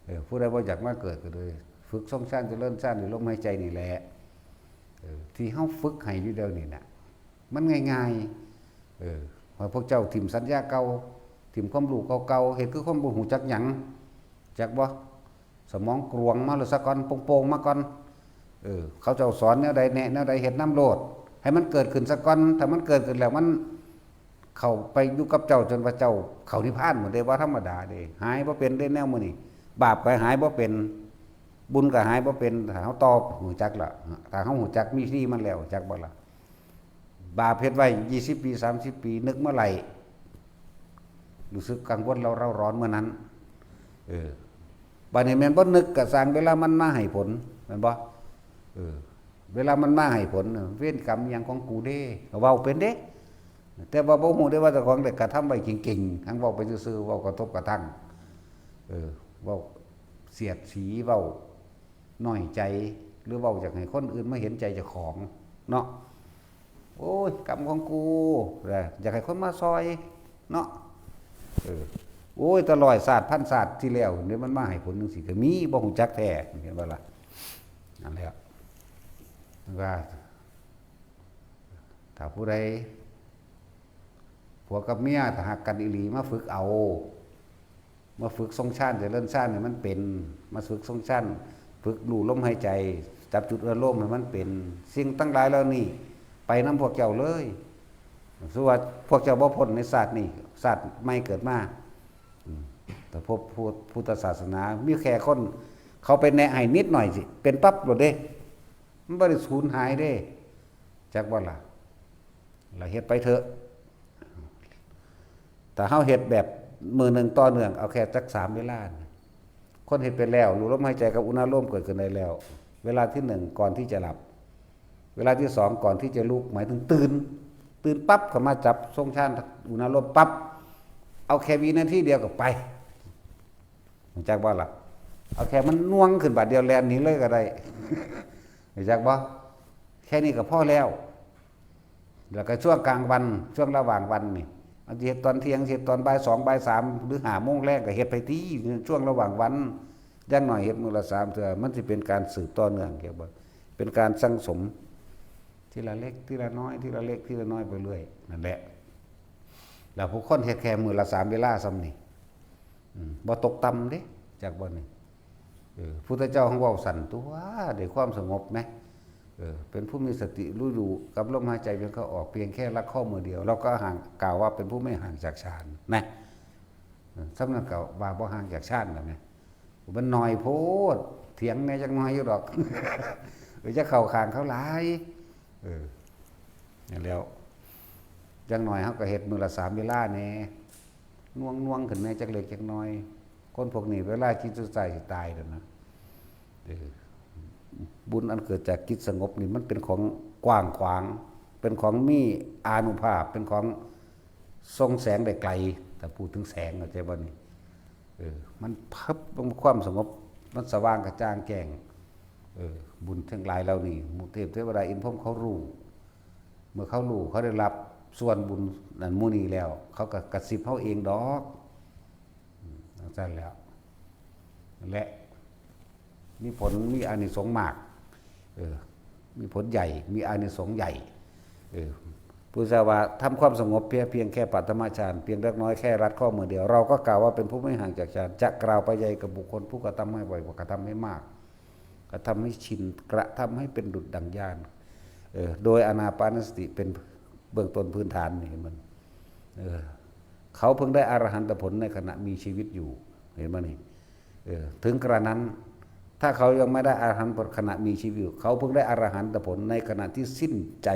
เออ ผู้ใดบ่อยากมาเกิดก็เลย ฝึกทรงฌานเจริญฌานด้วยลมหายใจนี่แหละ เออ ที่เฮาฝึกให้อยู่เดี๋ยวนี้น่ะ มันง่ายๆ เออ ให้พวกเจ้าถิ่มสัญญาเก่า ถิ่มความรู้เก่าๆ เฮ็ดคือคนบ่ฮู้จักหยัง จักบ่ สมองกลวงมาแล้วซะก่อน โป่งๆมาก่อน เออ เขาเจ้าสอนแนวใดแนะแนวใด เฮ็ดนำโลด ให้มันเกิดขึ้นซะก่อน ถ้ามันเกิดขึ้นแล้วมันเข้าไปอยู่กับเจ้าจนว่าเจ้าเข้านิพพานหมดเด้ บ่ธรรมดาเด้ หายบ่เป็นเด้แนวมื้อนี้ บาปก็หายบ่เป็น บุญก็หายบ่เป็น ถ้าเฮาต่อฮู้จักละ ถ้าเฮาฮู้จักวิธีมันแล้ว จักบ่ล่ะ บาปเฮ็ดไว้ยี่สิบปี สามสิบปี นึกเมื่อไหร่ รู้สึกกังวลเร่าเร้าร้อนเมื่อนั้น เออ บัดนี้แม่นบ่นึกก็สร้างเวลามันมาให้ผล แม่นบ่ เออ เวลามันมาให้ผล เวรกรรมหยังของกูเด้ ก็เว้าเป็นเด้ แต่ว่าบ่ฮู้ได้ว่าเจ้าของได้กระทำไว้เก่งๆ หั้งเว้าไปซื่อๆ เว้ากระทบกระทั่ง เออ เว้าเสียดสี เว้าน้อยใจ หรือเว้าอยากให้คนอื่นมาเห็นใจเจ้าของ เนาะ โอ้ย กรรมของกู อยากให้คนมาซอย เนาะ เออ โอ้ย แต่ร้อยชาติ พันชาติที่แล้วเนี่ย มันมาให้ผลจังซี่ก็มี บ่ฮู้จักแท้ เห็นบ่ล่ะ นั่นแหละ ว่า ถ้าผู้ใด ผัวกับเมีย ถ้าฮักกันอีหลี มาฝึกเอา มาฝึกทรงฌาน เจริญฌานให้มันเป็น มาฝึกทรงฌาน ฝึกรู้ลมหายใจ จับจุดอารมณ์ให้มันเป็น สิ่งทั้งหลายเหล่านี้ ไปนำพวกเจ้าเลย สมมุติว่าพวกเจ้าบ่พ้นในชาตินี้ ชาติใหม่เกิดมา อืม แต่พบพุทธศาสนา มีแค่คน เขาไปแนะให้นิดหน่อยสิ เป็นปั๊บโลดเด้ มันบ่ได้สูญหายเด้ จักบ่ล่ะ ละเฮ็ดไปเถอะ ถ้าเฮาเฮ็ดแบบมื้อหนึ่งต่อเนื่อง เอาแค่จักสามเวลานะ คนเฮ็ดไปแล้ว รู้ลมหายใจกับอุณาโลมเกิดขึ้นได้แล้ว เวลาที่หนึ่งก่อนที่จะหลับ เวลาที่สองก่อนที่จะลุก หมายถึงตื่น ตื่นปั๊บเข้ามาจับทรงฌานอุณาโลมปั๊บ เอาแค่วินาทีเดียวก็ไป รู้จักบ่ล่ะ เอาแค่มันน่วงขึ้นบาดเดียวแล่นหนีเลยก็ได้ รู้จักบ่ แค่นี้ก็พอแล้ว แล้วก็ช่วงกลางวัน ช่วงระหว่างวันนี่ เอาสิเฮ็ดตอนเที่ยง สิเฮ็ดตอนบ่ายสอง บ่ายสาม หรือห้าโมงแลงก็เฮ็ดไปติ ช่วงระหว่างวัน อย่างน้อยเฮ็ดมื้อละสามเทื่อ มันสิเป็นการสืบต่อเนื่อง เรียกว่าเป็นการสั่งสม ทีละเล็ก ทีละน้อย ทีละเล็ก ทีละน้อยไปเรื่อย นั่นแหละ แล้วผู้คนเฮ็ดแค่มื้อละสามเวลาส่ำนี่ อืม บ่ตกต่ำเด้ จักบ่นี่ เออ พุทธเจ้าของเว้าสั้นตัว ได้ความสงบไหม เออ เป็นผู้มีสติรู้อยู่กับลมหายใจเพียงเข้าออก เพียงแค่ลักข้อมือเดียว เราก็ห่าง กล่าวว่าเป็นผู้ไม่ห่างจากฌานนะ เออ ส่ำนั้นก็ว่าบ่ห่างจากฌานแล้วแหม มันน้อยโพด เถียงแหน่จักหน่อยอยู่ดอก เออ จะเข้าข้างเขาหลาย เออ นั่นแหล้ว จักหน่อยเฮาก็เฮ็ดมื้อละสามเวลาแหน่ น่วงๆขึ้นแหน่จักเล็กจักน้อย คนพวกนี้เวลาจิตสุดท้ายสิตายแล้วนะ เออ บุญอันเกิดจากจิตสงบนี่มันเป็นของกว้างขวาง เป็นของมีอานุภาพ เป็นของส่องแสงได้ไกล ถ้าพูดถึงแสง เข้าใจบ่นี่ เออ มันพับลงความสงบ มันสว่างกระจ่างแจ้ง เออ บุญทั้งหลายเหล่านี้ หมู่เทพเทวดาอินทร์พรหมเขารู้ เมื่อเขารู้ เขาได้รับส่วนบุญนั่นหมู่นี้แล้ว เขาก็กระซิบเฮาเองดอก อืม จังซั่นแหล้ว และมีผล มีอานิสงส์มาก เออ มีผลใหญ่ มีอานิสงส์ใหญ่ เออ พุทธเจ้าว่าทำความสงบเพียง เพียงแค่ปฐมฌาน เพียงเล็กน้อย แค่ลัดข้อมือเดียว เราก็กล่าวว่าเป็นผู้ไม่ห่างจากฌาน จะกล่าวไปใหญ่กับบุคคลผู้กระทำให้บ่อย กระทำให้มาก กระทำให้ชิน กระทำให้เป็นดุจดั่งญาณ เออ โดยอานาปานสติเป็นเบื้องต้นพื้นฐานนี่ เห็นมัน เออ เขาเพิ่งได้อรหันตผลในขณะมีชีวิตอยู่ เห็นไหมนี่ เออ ถึงกระนั้น ถ้าเขายังไม่ได้อรหันตผลขณะมีชีวิตอยู่ เขาเพิ่งได้อรหันตผลในขณะที่สิ้นใจ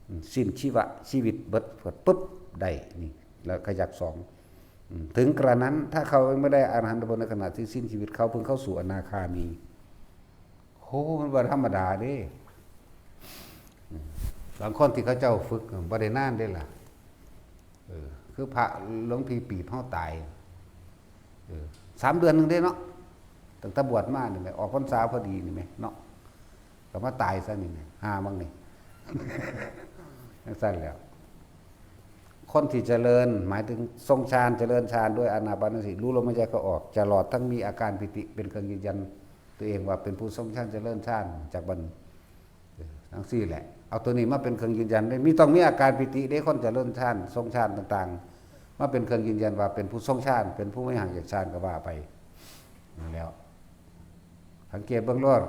อืม สิ้นชีวะ ชีวิตเบิด ปุ๊บ ได้ นี่ แล้วขยักสอง อืม ถึงกระนั้น ถ้าเขายังไม่ได้อรหันตผลในขณะที่สิ้นชีวิต เขาเพิ่งเข้าสู่อนาคามี โห มันบ่ธรรมดาเด้ อืม บางคนที่เขาเจ้าฝึกบ่ได้นานเด้ล่ะ เออ คือพระหลวงพี่ปีบเฮาตาย เออ สามเดือนหนึ่งเด้เนาะ ตั้งแต่บวชมานี่แหม ออกพรรษาพอดีนี่แหมเนาะ ก็มาตายซะนี่แหม หามังนี่ จังซั่นแหล้ว คนที่เจริญ หมายถึงทรงฌาน เจริญฌานด้วยอานาปานสติ รู้ลมหายใจเข้าออก ตลอดทั้งมีอาการปีติเป็นเครื่องยืนยันตัวเองว่าเป็นผู้ทรงฌาน เจริญฌาน จากบัดนี้ เออ จั่งซี้แหละ เอาตัวนี้มาเป็นเครื่องยืนยันเด้ มี ต้องมีอาการปีติเด้ คนเจริญฌาน ทรงฌานต่างๆ มาเป็นเครื่องยืนยันว่าเป็นผู้ทรงฌาน เป็นผู้ไม่ห่างจากฌานก็ว่าไป นั่นแหล้ว สังเกตเบิ่งโลด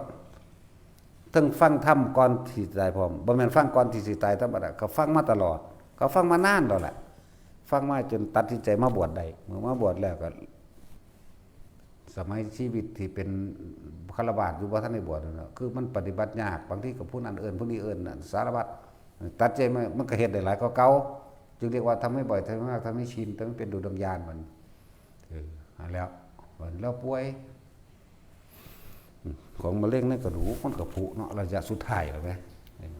ทั้งฟังธรรมก่อนที่สิตายพร้อม บ่แม่นฟังก่อนที่สิตายธรรมดา เขาฟังมาตลอด เขาฟังมานานแล้วแหละ ฟังมาจนตัดสินใจมาบวชได้ เมื่อมาบวชแล้วก็ สมัยชีวิตที่เป็นฆราวาสอยู่ บ่ทันได้บวชนั่นน่ะ คือมันปฏิบัติยาก บางทีก็ผู้นั้นเอิ้น ผู้นี้เอิ้นน่ะ สารพัด ตัดใจมา มันก็เฮ็ดได้หลายกว่าเก่า จึงเรียกว่าทำให้บ่อย ทำให้มาก ทำให้ชิน ทำให้เป็นดุจดังยานมัน เออ อันแล้ว มันแล้วป่วย ของมะเร็งในกระดูกมันก็ผุเนาะ ระยะสุดท้ายแล้วแหม เออ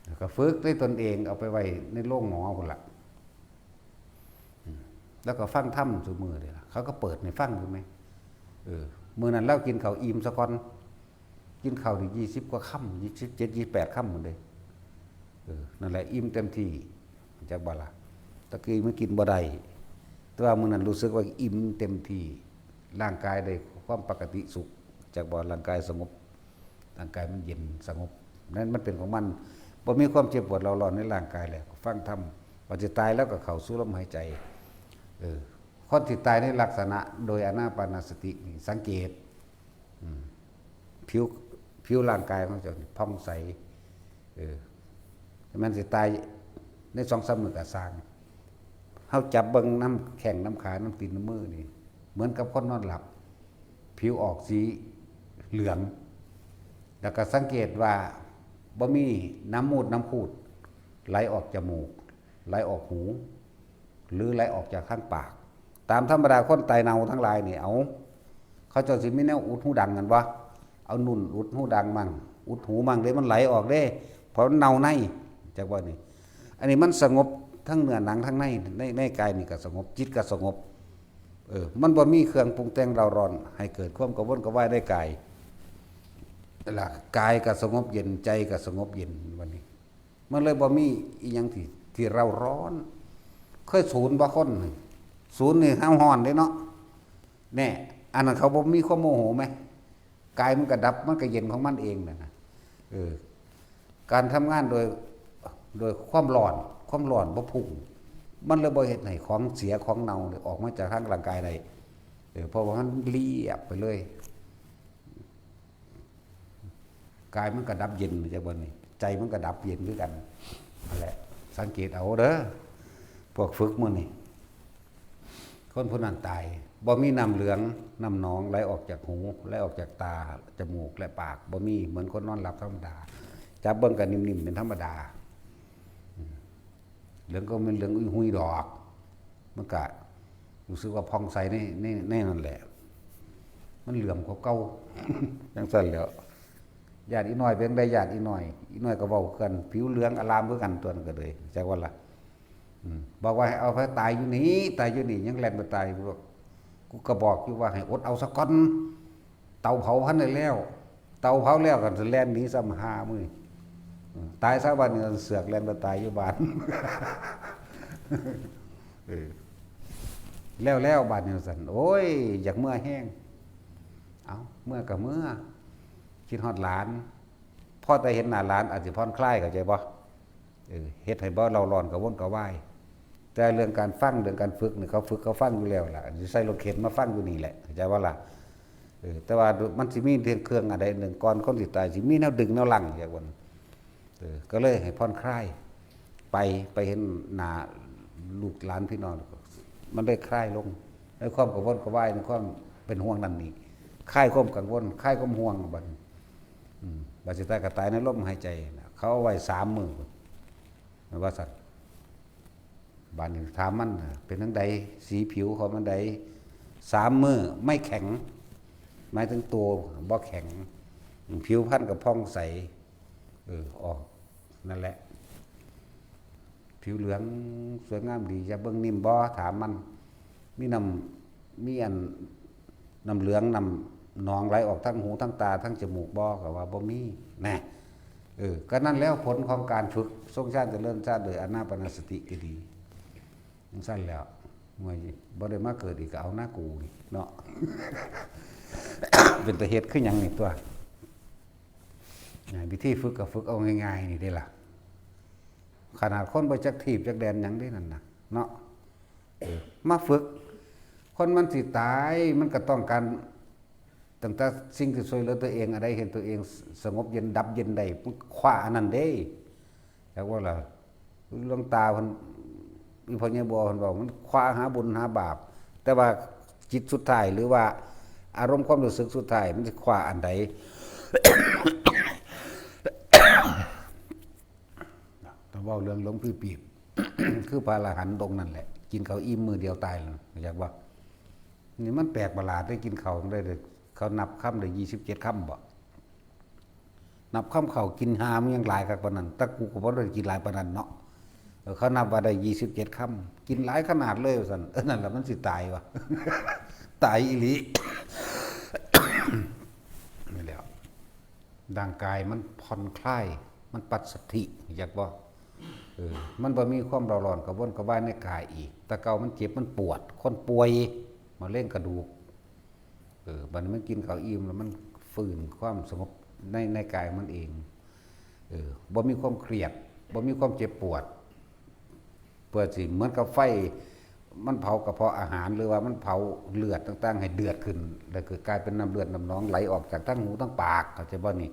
แล้วก็ฝึกด้วยตนเอง เอาไปไว้ในโรงหมอพุ้นล่ะ อืม แล้วก็ฟังธรรมซุมื้อเด้ล่ะ เขาก็เปิดให้ฟังอยู่แหม เออ มื้อนั้นลาวกินข้าวอิ่มซะก่อน กินข้าวนี่ ยี่สิบกว่าคำ ยี่สิบเจ็ด ยี่สิบแปดคำพุ้นเด้ เออ นั่นแหละ อิ่มเต็มที่ จักบ่ล่ะ ตะกี้มันกินบ่ได้ แต่ว่ามื้อนั้นรู้สึกว่าอิ่มเต็มที่ ร่างกายได้ความปกติสุข จักบ่ ร่างกายสงบ ร่างกายมันเย็นสงบ นั่นมันเป็นของมัน บ่มีความเจ็บปวดเร้าร้อนในร่างกายแล้ว ฟังธรรม ก่อนสิตายแล้วก็เข้าสู่ลมหายใจ เออ คนที่ตายในลักษณะโดยอานาปานสตินี่ สังเกต อืม ผิว ผิวร่างกายของเจ้านี่ผ่องใส เออ มันสิตายในสองสามมื้อก็ซ่าง เฮาจับเบิ่งนำแข้งนำขานำตีนนำมือนี่ เหมือนกับคนนอนหลับ ผิวออกสีเหลือง แล้วก็สังเกตว่าบ่มีน้ำมูดน้ำคูดไหลออกจมูก ไหลออกหู หรือไหลออกจากทางปาก ตามธรรมดาคนตายเน่าทั้งหลายนี่ เอา เขาเจ้าสิมีแนวอุดหูดังกันบ่ เอานุ่นอุดหูดังมั่ง อุดหูมั่งเด้ มันไหลออกเด้ เพราะมันเน่าใน จักว่านี่ อันนี้มันสงบทั้งเนื้อหนังทั้งใน ใน ในกายนี่ก็สงบ จิตก็สงบ เออ มันบ่มีเครื่องปรุงแต่งเร้าร้อน ให้เกิดความกระวนกระวายในกาย ล่ะ กายก็สงบเย็น ใจก็สงบเย็น วันนี้ มันเลยบ่มีอีหยังที่ ที่เร้าร้อน เคยสูนบ่คนหนึ่ง สูนนี่เฮาฮ้อนเด้เนาะ แน่ อันนั้นเขาบ่มีความโมโหไหม กายมันก็ดับ มันก็เย็นของมันเองน่ะนะ เออ การทำงานโดย โดยความร้อน ความร้อนบ่พุ่ง มันเลยบ่เฮ็ดให้ของเสียของเน่าเนี่ยออกมาจากทางร่างกายได้ เออ เพราะว่ามันเรียบไปเลย กายมันก็ดับเย็น จักบ่นี่ ใจมันก็ดับเย็นคือกัน นั่นแหละ สังเกตเอาเด้อ พวกฝึกมื้อนี้ คนผู้นั้นตาย บ่มีน้ำเหลือง น้ำหนองไหลออกจากหู ไหลออกจากตา จมูก และปาก บ่มี เหมือนคนนอนหลับธรรมดา จับเบิ่งก็นิ่มๆ เป็นธรรมดา อืม เหลืองก็เป็นเหลืองอุ้ยหุยดอก มันก็รู้สึกว่าผ่องใสใน ใน ในนั่นแหละ มันเหลื่อมกว่าเก่า จั่งซั่นแหล้ว ญาติอีน้อยเป็นได ญาติอีน้อย อีน้อยก็เว้ากัน ผิวเหลืองอลามคือกัน ตัวนั้นก็เลย จักว่าล่ะ อืม บอกว่าให้เอาไปตายอยู่นี่ ตายอยู่นี่ ยังแล่นไปตาย บอก กูก็บอกอยู่ว่าให้อดเอาซะก่อน เตาเผาพันได้แล้ว เตาเผาแล้วก็แล่นหนีซ้ำหามื้อ อืม ตายซะบัดนี้ เสือกแล่นไปตายอยู่บ้าน เออ แล้ว แล้วบัดนี้ซั่น โอ้ย อยากเมือแฮง เอ้า เมือก็เมือ คิดฮอดหลาน พอแต่เห็นหน้าหลานอาจสิผ่อนคลาย เข้าใจบ่ เออ เฮ็ดให้บ่เร่าร้อนกระวนกระวาย แต่เรื่องการฟัง เรื่องการฝึกนี่ เขาฝึกเขาฟังอยู่แล้วล่ะ สิใส่รถเข็นมาฟังอยู่นี่แหละ เข้าใจบ่ล่ะ เออ แต่ว่ามันสิมีเรื่องเครื่องอันใดหนึ่ง ก่อนคนสิตาย สิมีแนวดึงแนวรั้ง จักว่า เออ ก็เลยให้ผ่อนคลาย ไป ไปเห็นหน้าลูกหลานพี่น้อง มันได้คลายลง ในความกระวนกระวาย ในความเป็นห่วงนั่นนี่ คลายความกังวล คลายความห่วงบัดนี้ อืม บัดสิตายก็ตายในลมหายใจน่ะ เขาเอาไว้สามมื้อ ว่าซั่น บัดนี้ถามมันน่ะ เป็นจั่งใด สีผิวเขามันใด สามมื้อไม่แข็ง หมายถึงตัวบ่แข็ง ผิวพรรณก็ผ่องใส เออ ออก นั่นแหละ ผิวเหลืองสวยงามดี อยากเบิ่งนิ่มบ่ ถามมัน มีน้ำ มีอัน น้ำเหลือง น้ำหนองไหลออกทั้งหูทั้งตาทั้งจมูกบ่ ก็ว่าบ่มี แน่ เออ ก็นั่นแล้วผลของการฝึกทรงฌานเจริญฌานโดยอานาปานสติก็ดี จั่งซั้นแหล้ว เมื่อบ่ได้มาเกิดอีกก็เอาหน้ากูนี่เนาะ เป็นตาเฮ็ดคือหยังนี่ตั๊ว วิธีฝึกก็ฝึกเอาง่ายๆนี่เด้ล่ะ ขนาดคนบ่จักถีบจักแดนหยังเด้นั่นน่ะเนาะ เออ มาฝึก คนมันสิตายมันก็ต้องการ ตั้งแต่สิ่งที่ช่วยเหลือตัวเอง อันใดเห็นตัวเองสงบเย็นดับเย็นได้ มันคว้าอันนั้นเด้ จักว่าล่ะ หลวงตาเพิ่น อีพ่อใหญ่บัวเพิ่นบอกมันคว้าหาบุญหาบาป แต่ว่าจิตสุดท้ายหรือว่าอารมณ์ความรู้สึกสุดท้ายมันสิคว้าอันใด ถ้าเว้าเรื่องหลวงพี่ปีบ คือพระอรหันต์องค์นั่นแหละ กินข้าวอิ่มมื้อเดียวตายแล้ว อยากว่า นี่มันแปลกประหลาดได้กินข้าวได้เลย เขานับคำได้ยี่สิบเจ็ดคำบ่ นับคำข้าวกินหามันยังหลายคักปานนั้น แต่กูก็บ่ได้กินหลายปานนั้นเนาะ เออ เขานับว่าได้ยี่สิบเจ็ดคำ กินหลายขนาดเลยว่าซั่น เออ นั่นแหละมันสิตายวะ ตายอีหลี นี่แหละ ร่างกายมันผ่อนคลาย มันปัสสัทธิ อยากบ่ เออ มันบ่มีความเร่าร้อนกระวนกระวายในกายอีก แต่เก่ามันเจ็บมันปวด คนป่วย มะเร็งกระดูก เออ บัดนี้มันกินข้าวอิ่มแล้วมันฟื้นความสงบใน ในกายมันเอง เออ บ่มีความเครียด บ่มีความเจ็บปวด เพื่อสิเหมือนกับไฟ มันเผากระเพาะอาหาร หรือว่ามันเผาเลือดต่างๆ ให้เดือดขึ้น แล้วก็กลายเป็นน้ำเลือดน้ำหนองไหลออกจากทั้งหูทั้งปาก เข้าใจบ่นี่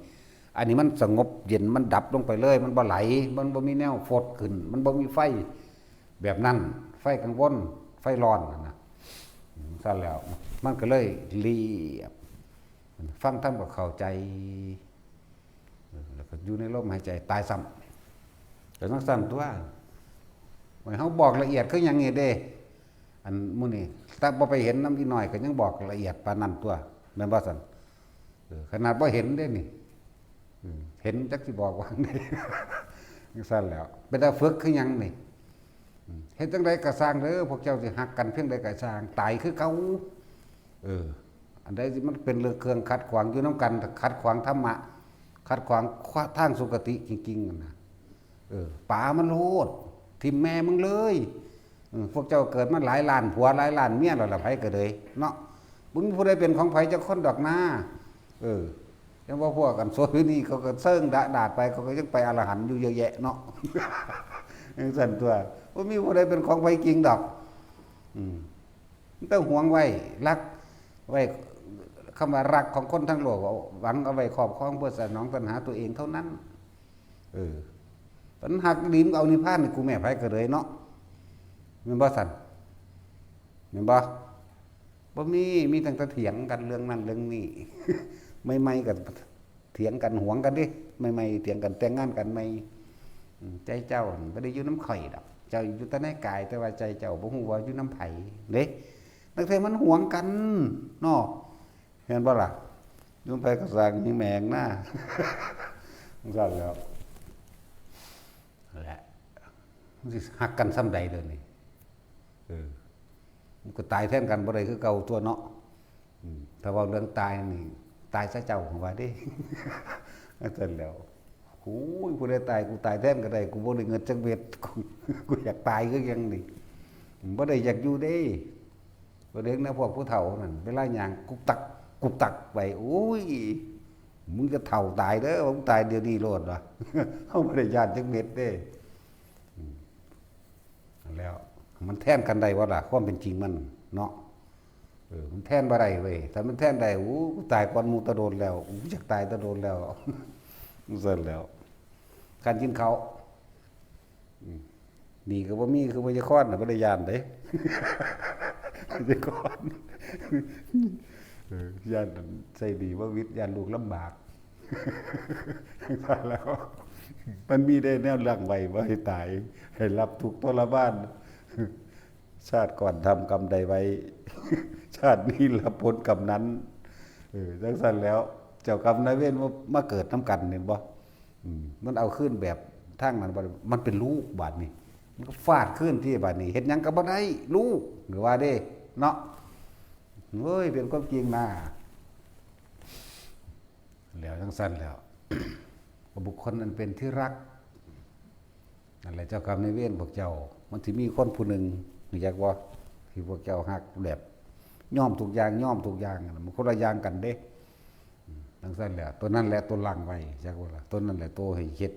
อันนี้มันสงบเย็น มันดับลงไปเลย มันบ่ไหล มันบ่มีแนวฟดขึ้น มันบ่มีไฟแบบนั้น ไฟกังวล ไฟร้อนนั่นนะ อืม ซั่นแล้ว มันก็เลยเรียบ ฟังธรรมก็เข้าใจ เออ แล้วก็อยู่ในลมหายใจ ตายซ้ำ ก็จั่งซั้นตั๊ว โอ้ย เฮาบอกละเอียดคือหยังนี่เด้ อันหมู่นี่ แต่บ่ไปเห็นนำอีน้อยก็ยังบอกละเอียดปานนั้นตั๊ว แม่นบ่ซั่น เออ ขนาดบ่เห็นเด้นี่ อืม เห็นจักสิบอกว่าไง จั่งซั้นแล้ว เป็นตาฝึกคือหยังนี่ อืม เฮ็ดจั่งใดก็ซ่างเด้อ พวกเจ้าสิฮักกันเพียงใดก็ซ่าง ตายคือเก่า เออ อันใดที่มันเป็นเรื่องเครื่องขัดขวางอยู่นำกัน ขัดขวางธรรมะ ขัดขวางทางสุคติจริงๆนั่นนะ เออ ป๋ามันโลด ถิ่มแม่มึงเลย เออ พวกเจ้าเกิดมาหลายล้านผัวหลายล้านเมียแล้วล่ะ ไผก็เลยเนาะ บ่มีผู้ใดเป็นของไผจักคนดอกนา เออ ยังว่าพวกกันโสเภณีเขาก็เซิงดะดาษไป เขาก็ยังไปอรหันต์อยู่เยอะแยะเนาะ จั่งซั้นตั๊ว บ่มีผู้ใดเป็นของไผจริงดอก อืม มันต้องหวงไว้ รักไว้ คำว่ารักของคนทั้งโลก หวังเอาไว้ครอบครองเพื่อสนองตัณหาตัวเองเท่านั้น เออ มันฮักดี มันเอานิพพานนี่ กูแม่ไผก็เลยเนาะ แม่นบ่ซั่น แม่นบ่ บ่มี มีตั้งแต่เถียงกันเรื่องนั้นเรื่องนี้ ใหม่ๆก็เถียงกันหวงกันเด้ ใหม่ๆเถียงกัน แต่งงานกันใหม่ อืม ใจเจ้าบ่ได้อยู่นำข่อยดอก เจ้าอยู่แต่ในกาย แต่ว่าใจเจ้าบ่ฮู้ว่าอยู่นำไผเด้ นักเทื่อมันหวงกันเนาะ แม่นบ่ล่ะ อยู่นำไผก็ซ่าง มีแม่งนะ จั่งซั้นแล้ว นั่นแหละ มันสิฮักกันส่ำใดเด้อนี่ เออ มันก็ตายแทนกันบ่ได้คือเก่าตั๊วเนาะ อืม ถ้าเว้าเรื่องตายนี่ ตายซะเจ้า ว่าเด้ จั่งซั้นแล้ว โอ้ย ผู้ใดตาย กูตายแทนก็ได้ กูบ่ได้เงินจักเม็ด กู กูอยากตายคือหยังนี่ บ่ได้อยากอยู่เด้ บ่ได้นะ พวกผู้เฒ่านั่น เวลาย่างกุกตัก กุกตักไป โอ้ย มึงจะเฒ่าตายเด้อ มึงตายเดี๋ยวนี้โลดวะ เฮาบ่ได้ย้านจักเม็ดเด้ อืม แล้ว มันแทนกันได้บ่ล่ะ ความเป็นจริงมันเนาะ เออ มันแทนบ่ได้เว้ย ถ้ามันแทนได้ โอ้ กูตายก่อนหมู่แต่โดนแล้ว กูอยากตายแต่โดนแล้ว จั่งซั้นแล้ว การกินข้าว อืม นี่ก็บ่มี คือพยาคอนน่ะ บ่ได้ย้านเด้ พยาคอน เออ ย้านใส่ดีบ่วิทย์ ย้านลูกลำบาก แล้ว มันมีได้แนวหลังไว้บ่ให้ตาย ให้รับทุกข์ทรมาน ชาติก่อนทำกรรมใดไว้ ชาตินี้รับผลกรรมนั้น เออ จั่งซั้นแล้ว เจ้ากรรมนายเวรมา มาเกิดนำกัน เห็นบ่ อืม มันเอาคืนแบบทางนั้นบ่ได้ มันเป็นลูกบาดนี้ มันก็ฟาดคืนที่บาดนี้ เฮ็ดหยังก็บ่ได้ ลูก หรือว่าเด้ เนาะ เฮ้ย เป็นความจริงนะ แล้วจั่งซั้นแล้ว บุคคลอันเป็นที่รัก นั่นแหละ เจ้ากรรมนายเวรพวกเจ้า มันสิมีคนผู้หนึ่ง รู้จักบ่ ที่พวกเจ้าฮักแบบยอมทุกอย่าง ยอมทุกอย่างนั่นล่ะ มันคนละอย่างกันเด้ อืม จั่งซั้นแหละ ตัวนั้นแหละตัวหลั่งไว้ จักบ่ล่ะ ตัวนั้นแหละตัวให้เฮ็ด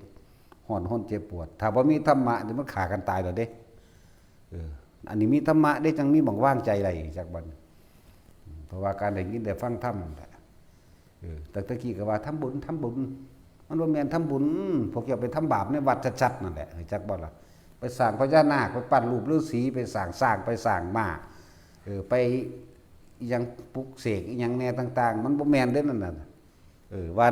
ฮ้อน ฮ้อนเจ็บปวด ถ้าบ่มีธรรมะนี่มันฆ่ากันตายแล้วเด้ เออ อันนี้มีธรรมะเด้ จั่งมีหม่องวางใจได้ จักบัด อืม เพราะว่าการได้ยินได้ฟังธรรมนั่นแหละ เออ แต่ตะกี้ก็ว่าทำบุญ ทำบุญ มันบ่แม่นทำบุญ พวกเจ้าไปทำบาปในวัดชัดๆนั่นแหละ รู้จักบ่ล่ะ ไปสร้างพญานาค ไปปั้นรูปฤาษี ไปสร้างช้าง ไปสร้างม้า เออ ไปอิหยังปลุกเสกอิหยังแน่ต่างๆ มันบ่แม่นเด้นั่นน่ะ เออ ว่า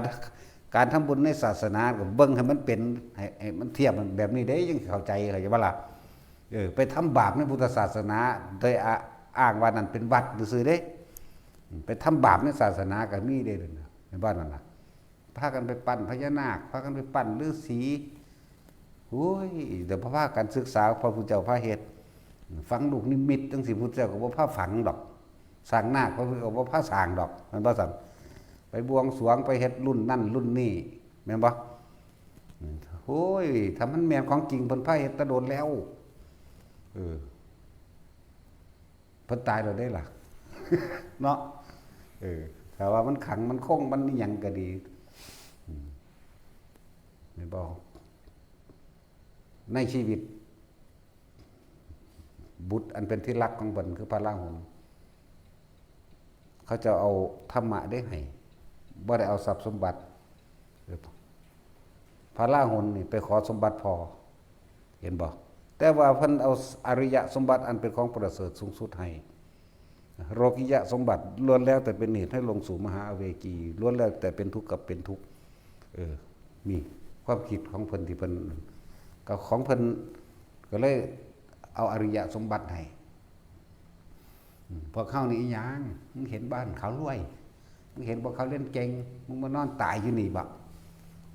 การทำบุญในศาสนาก็เบิ่งให้มันเป็น ให้ ให้มันเทียบแบบนี้เด้ จั่งเข้าใจ เข้าใจบ่ล่ะ เออ ไปทำบาปในพุทธศาสนา โดยอ้างว่านั่นเป็นวัดซื่อๆเด้ ไปทำบาปในศาสนาก็มีเด้ เห็นบ่นั่นน่ะ พากันไปปั้นพญานาค พากันไปปั้นฤาษี โอ้ย เดี๋ยวพากันศึกษาพระพุทธเจ้าพาเฮ็ด ฝังลูกนิมิตจั่งซี้ พุทธเจ้าก็บ่พาฝังดอก สร้างนาค พระพุทธเจ้าก็บ่พาสร้างดอก แม่นบ่ซั่น ไปบวงสรวง ไปเฮ็ดรุ่นนั่นรุ่นนี้ แม่นบ่ โอ้ย ถ้ามันแม่นของจริง เพิ่นพาเฮ็ดแต่โดนแล้ว เออ เพิ่นตายแล้วเด้ล่ะ เนาะ เออ ถ้าว่ามันขัง มันคง มันอิหยังก็ดี อืม แม่นบ่ ในชีวิต บุตรอันเป็นที่รักของเพิ่นคือพระราหุล เขาเจ้าเอาธรรมะเด้ให้ บ่ได้เอาทรัพย์สมบัติ พระราหุลนี่ไปขอสมบัติพ่อ เห็นบ่ แต่ว่าเพิ่นเอาอริยสมบัติอันเป็นของประเสริฐสูงสุดให้ โลกิยสมบัติล้วนแล้วแต่เป็นเหตุให้ลงสู่มหาอเวจี ล้วนแล้วแต่เป็นทุกข์กับเป็นทุกข์ เออ นี่ความคิดของเพิ่นที่เพิ่น ก็ของเพิ่นก็เลยเอาอริยสมบัติให้ อืม พวกเฮานี่อีหยัง มึงเห็นบ้านเขารวย มึงเห็นพวกเขาเรียนเก่ง มึงมานอนตายอยู่นี่บ่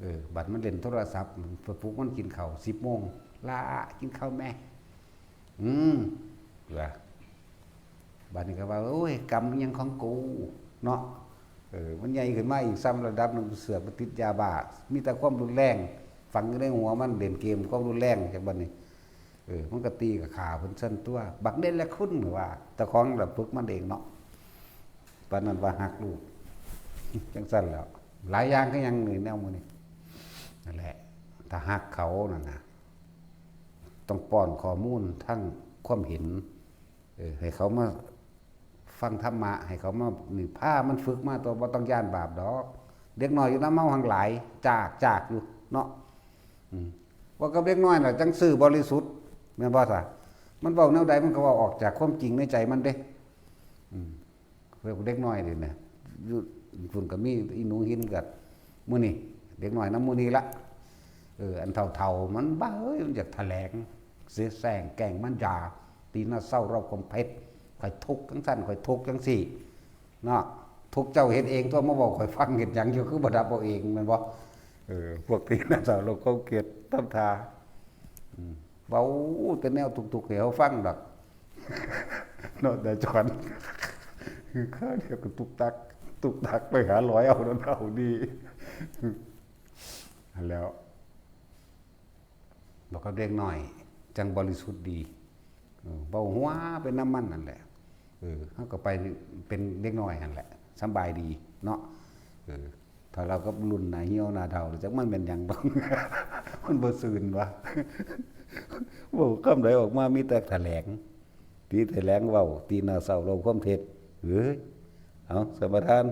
เออ บัดมันเล่นโทรศัพท์ ไปปลุกมันกินข้าว สิบโมง หล้า กินข้าวแม่ อืม ว่า บัดนี้ก็ว่า โอ้ย กรรมอิหยังของกู เนาะ เออ มันใหญ่ขึ้นมาอีกซ้ำระดับหนึ่ง เสือกไปติดยาบ้า มีแต่ความรุนแรง ฝังอยู่ในหัวมัน เล่นเกม ความรุนแรง จักบัดนี้ เออ มันก็ตีกับฆ่าเพิ่นซั่นตั๊ว บักเด่นและคุณว่า เจ้าของละฝึกมันเองเนาะ ปานนั้นว่าฮักลูก จั่งซั่นแหล้ว หลายอย่างคือหยังนี่แนวหมู่นี้ นั่นแหละ ถ้าฮักเขานั่นน่ะ ต้องป้อนข้อมูลทั้งความเห็น เออ ให้เขามาฟังธรรมะ ให้เขามา นี่ พามันฝึกมาตั๊ว บ่ต้องย้านบาปดอก เด็กน้อยอยู่นำเฮาหั่นหลาย จาก จากอยู่เนาะ อืม ว่ากับเด็กน้อยน่ะ จั่งซื่อบริสุทธิ์ แม่นบ่ซะ มันเว้าแนวใด มันก็เว้าออกจากความจริงในใจมันเด้ อืม เพิ่นเด็กน้อยนี่นะ อยู่ พุ่นก็มีอีหนูหินกับหมู่นี้ เด็กน้อยนำหมู่นี้ละ เออ อันเฒ่าๆ มันบ้าเอ้ย มันอยากแถลง เสียแซงแกล้งมันยา ตีหน้าเศร้าเล่าความเท็จ ข้อยทุกข์จั่งซั่น ข้อยทุกข์จั่งซี่ เนาะ ทุกข์เจ้าเฮ็ดเองตั๊ว มาเว้าข้อยฟังเฮ็ดหยังอยู่ คือบ่ดับเอาเอง แม่นบ่ เออ พวกตีหน้าเศร้าเล่าความเท็จ ทำท่า อืม เว้าแต่แนวทุกข์ๆ ให้เฮาฟังดอก เนาะ แต่จอน ข้าวเดียวก็ตุกตัก ตุกตักไปหาลอยเอานั่นเอานี่ หั้นแหล้ว บอกกับเด็กน้อย จั่งบริสุทธิ์ดี เออ เว้าหัวไปนำมันนั่นแหละ เออ เฮาก็ไปเป็นเด็กน้อยหั่นแหละ สำบายดีเนาะ เออ ถ้าเฮากับรุ่นหน้าเหี่ยวหน้าเฒ่า จักมันเป็นหยังบ้าง มันบ่ซื่นวะ เว้าคำใดออกมามีแต่แถลง ตีแถลงเว้า ตีหน้าเศร้าเล่าความเท็จ เอ้ย เอา สมภาร